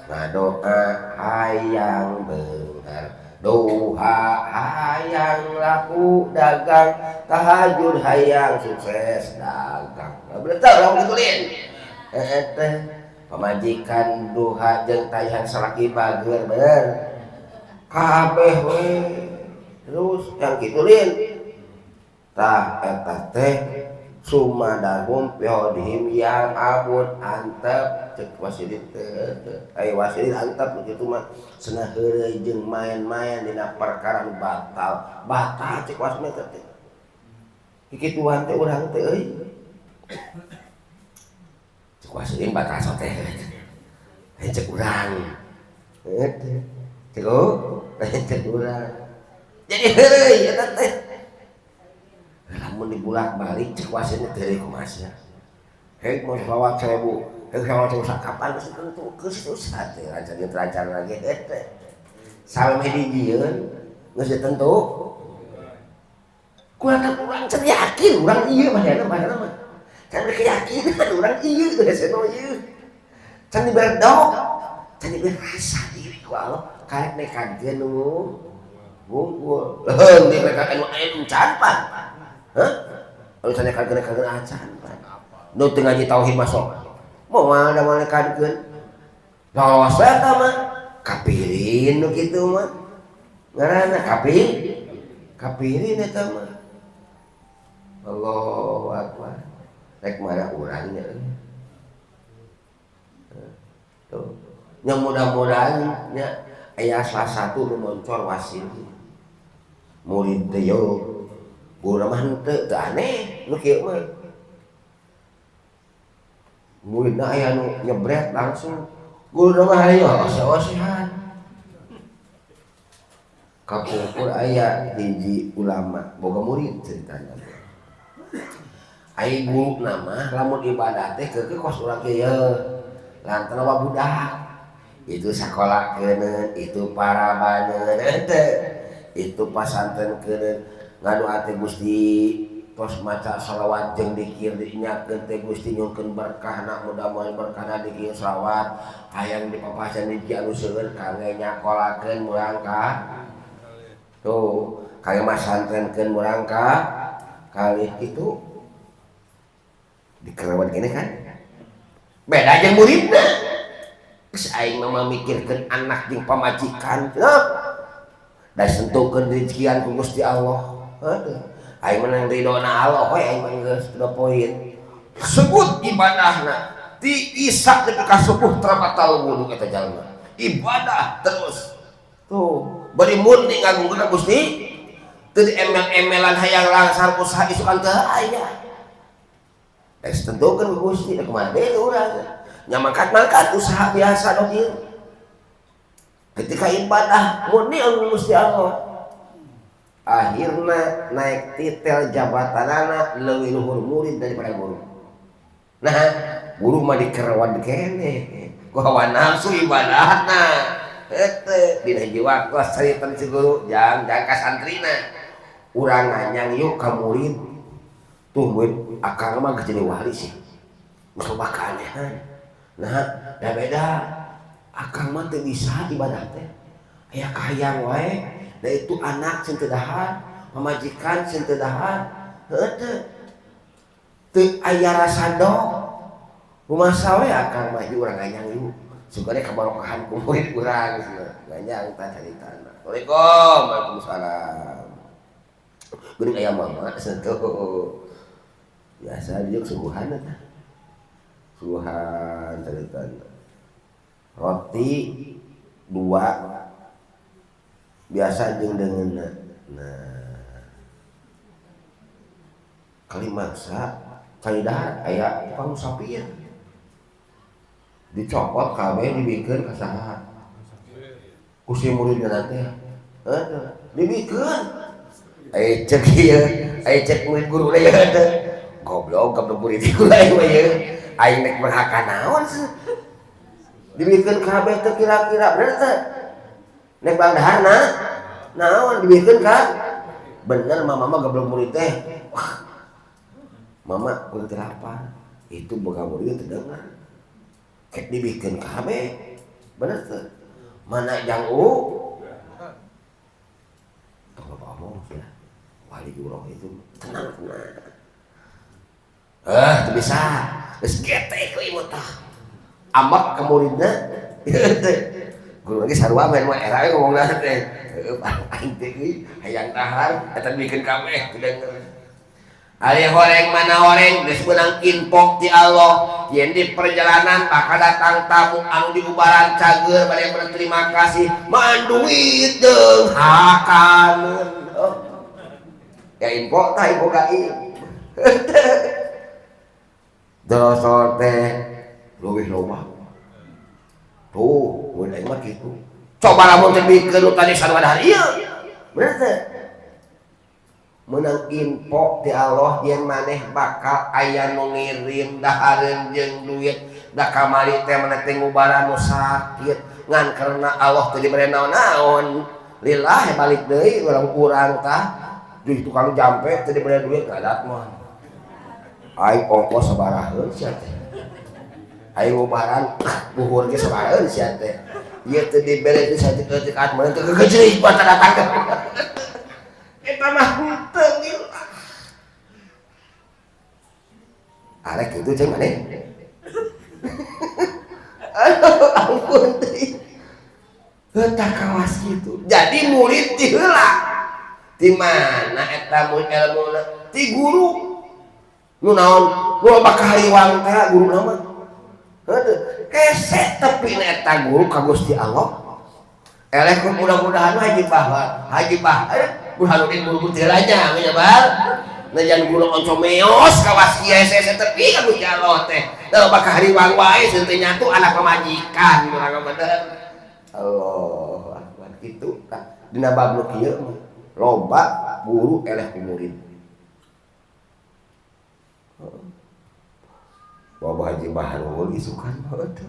ngadoa hayang beunghar, doa hayang laku dagang, tahajud hayang sukses dagang. Betul lamun kitu lin. Teh pamajikan duha jeung tayan salaki bager bener. Kabeh we. Terus yang kitu lin. Tah eta teh sumadahum pihodihim yang abun antep cek wasilin teh ai wasilin antep kitu mah cenah heureuy jeung main-main dina perkara nu batal batal cek wasilin teh kikituan teh urang teh euy cek wasilin batal teh lain cek urang cek lain cek urang jadi heureuy eta teh lamun dibulak-balik cek wasilnya teh kumaha sia hek mau selawat 1000 hek selawat 1000 kapan geus tentu geus susah teh rancang terancang lagi teh sampe dijieun geus ditentu kurang urang can yakin urang ieu mah nya mah can keyakinan urang ieu geus ieu can dibere dok can dibere rasa diri ku Allah karek nekadkeun nu wungkul leuheung dinekadkeun nu aya can pan. Hah? Anu can nekadkeun acan pan. Nu teu ngaji tauhid masuk. Moal da moal nekadkeun. Lolos eta mah kapirin nu kitu mah. Ngaranna kapirin eta mah. Allahu akbar. Rek mana urang nya euy. Tuh. Nya mudah-mudahan nya aya salah satu nu moncor wasil. Murid teh yo guru mah henteu teu aneh nu kieu mah. Muridna aya nu nyebret langsung. Guru mah hayo oseh-osehan. Kapungkur aya hiji ulama boga murid ceritana. Ai guruna mah lamun ibadah teh keukeuh kos urang kieu. Lantaran loba budak. Itu sakola keuneun, itu parabaneun teh. Itu pasantren keuneun ngadoa teh Gusti tos maca shalawat jeung dikir diingatkeun teh Gusti nyungkeun berkahna mudah-mudahan berkahna dikir shalawat hayang dipapasan hiji anu seueur kangge nyakolakeun murang ka tuh kangge masantrenkeun murang ka kalih kitu dikerawan gini kan beda jeung muridna geus aing mah mikirkeun anak jeung pamajikan da sentuhkeun rezekian ku Gusti Allah. Aduh, aing mah nang ridona Allah we aing mah geus udah poin. Sebut ibadahna ti isak nepi ka subuh terabatal wudu eta jalma. Ibadah terus. Tuh, bari murni ngagungkeun Gusti teu diemel-emelan hayang langsar usaha isukan teu aya. Tentukeun ku Gusti da kumaha deui urang. Nya mangkat-mangkat usaha biasa dong ieu. Ketika ibadah murni anu Gusti Allah. Akhirna naik titel jabatanana leuwih luhur murid daripada guru. Nah, guru mah dikerewan keneh. Ku hawa nafsu ibadahna. Heuteut dina hiji waktu carita si guru jang ka santrina. Urang nganyang yuk ka murid. Tuh murid akang mah geus jadi wali sih. Geus loba keanehan. Nah, da beda. Akang mah teu bisa ibadah teh. Aya kahayang wae, da itu anak ceun teu dahar, pamajikan ceun teu dahar. Heuteut. Teu aya rasa dong. Rumasa we akang mah ieu urang nganyang yuk. Sugane kabarokahan ku murid urang cenah. Nganyang tah caritana. Assalamualaikum. Waalaikumsalam. Geuning aya mama cenah. Biasa dia suguhan eta. Suguhan caritana. Roti 2 biasa jeung deungeunna. Nah, kali mangsa kali dahar aya tukang musafir. Dicopot kabeh dibikeun ka saha? Ku si muridna teh. Heuh, dibikeun. Aya cek ieu, aya cek murid guru ieu teh. Goblok goblok murid guru aing mah ieu. Aing rek merhaka naon sih? Dibikeun kabeh teh kira-kira bener teh? Nek bang daharna naon dibikeun ka? Bener mama mah goblok murid teh. Wah. Mama kudu teu lapar. Itu boga murid teu dengar. Kek dibikeun kabeh. Bener teh? Mana jang u? Tong loba omong sia. Wali urang itu tenang tenang. Teu bisa. Geus gete ku ieu tah. Ambek ka muridna. Guru lagi sarua main mah era we ngomongna teh. Heueuh aing teh euy hayang dahar eta dibikeun kabeh teu denger. Ari horeng mana horeng geus meunang info ti Allah. Yen di perjalanan bakal datang tamu anu diubaran cager bade berterima kasih maan duit deung hakaneun. Oh. Ya info tah info gaib. Dolosor teh leuwih loba. Tuh, mun aing mah kitu. Coba lamun teh bikeun nu tadi sarua dahar ieu. Bener teh? Menang info ti Allah yen maneh bakal aya nu ngirim dahareun jeung duit da kamari teh maneh teh ngubaran nu sakit ngan karena Allah teu dibere naon-naon lillah balik deui urang urang tah di tukang jampe teu dibere duit ngadat mah aing ongkos sabaraheun sia teh aing ngubaran buhur ge sabaraheun sia teh ieu teu dibere teh saeutik-eutik maneh teu gegejerik mah datang. Eta mah henteu lillah. Arek kitu ceng maneh. Aduh ampun teh. Heuh kawas kitu. Jadi murid ti heula. Ti mana eta mun elmuna? Ti guru. Nu naon? Nu loba kahariwang teh guruna mah. Heuh hese tepi na eta guru ka Gusti Allah. Eleh ku mudah-mudahan Haji Bahar, Haji Bahar Burhanuddin buru nya menyebar najan guru onco meos kawas kieu hese tepi ka Gusti Allah teh. Da loba kahariwang wae seun teu nyatu anak pamajikan urang bener. Allahu akbar kitu tah dina bab nu kieu mah loba guru eleh ku murid. Bapak Haji Bahrul isukan banget.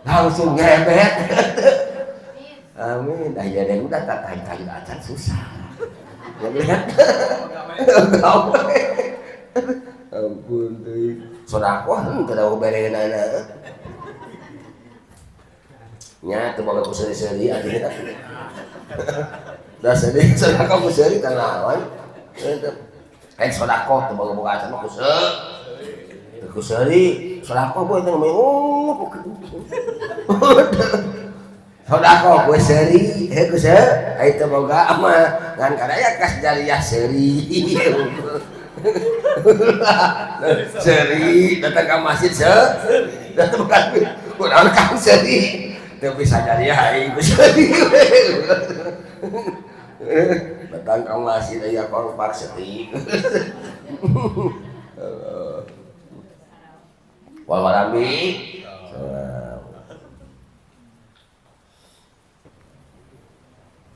Langsung ngebet. Amin. Dah jadi udah tak tahan acan susah. Ngebet. Ampun teuing. Sedekah henteu da bereunana. Nya teu boga ku seuri-seuri atuh. Da sedih sedekah ku seuri teh naon. Lain sedekah teu boga-boga acan mah ku seuri. Teu ku seuri, sedekah boy teh ngomong. Sedekah ku seuri, heuh ku seuri, ai teu boga mah ngan kadaya kas jariah seuri. Seuri datang ka masjid seuri, datang ka kunaon kang seuri. Teu bisa jariah aing ku seuri. Datang ka masjid aya kompak seuri. Wal walambi.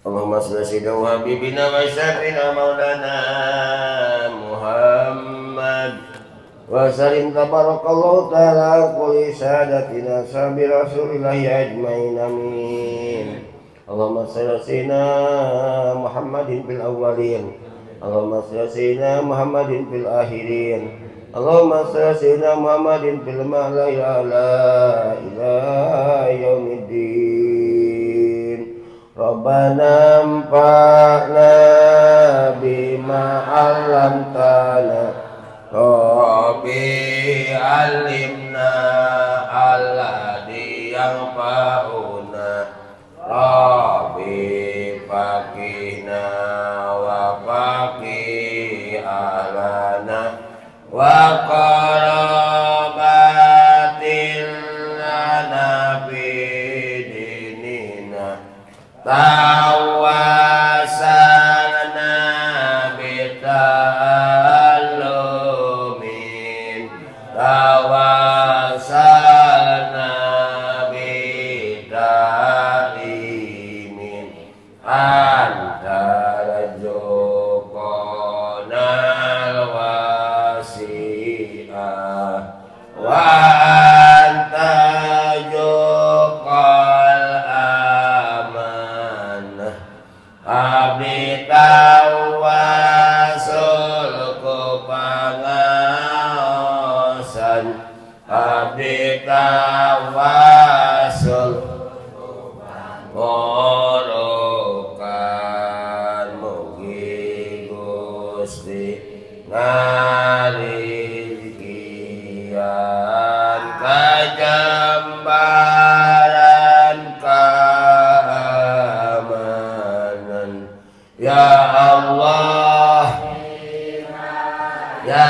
Allahumma shalli sayyidina wa habibina wa syafina maulana Muhammad wa sallim tabarakallahu ta'ala kulli sadatina sabi rasulillahi ajmain amin. Allahumma shalli sayyidina Muhammadin fil awwalin, Allahumma shalli sayyidina Muhammadin fil akhirin, Allahumma shalli sayyidina Muhammadin fil ma'la ila yaumiddin. Rabbana anfa'na bima 'allamtana, Rabbi 'allimna alladzi yanfa'una, Rabbi faqihna wa faqih ahlana wa qarabatin lana fi dinina, tawasalna bita'allumin, tawasalna bita'limin, anta razuqana al-wasi'ah wa anta juqal amanah, abdi tawasul ku pangaosan, abdi tawasul pangorokan, mugi Gusti ngarizkian kajambaran keamanan. Ya Allah, ya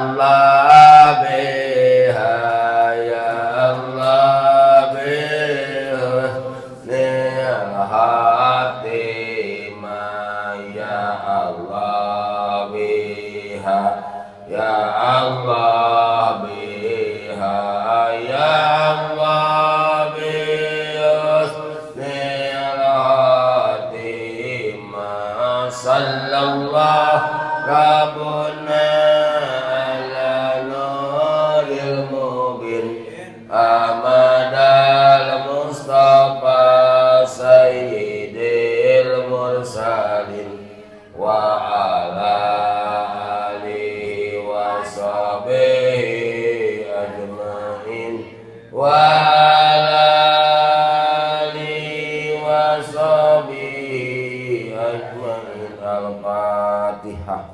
Allah biha, ya Allah biha khatimah, ya Allah biha, ya Allah biha, ya Allah biha khatimah. Sallallahu Rabbuna ala nuril mubin, Ahmadal Mustafa Sayyidil Mursalin, wa ala alihi wa sahbihi ajmain, wa ala alihi wa sahbihi ajmain. Al-Fatihah.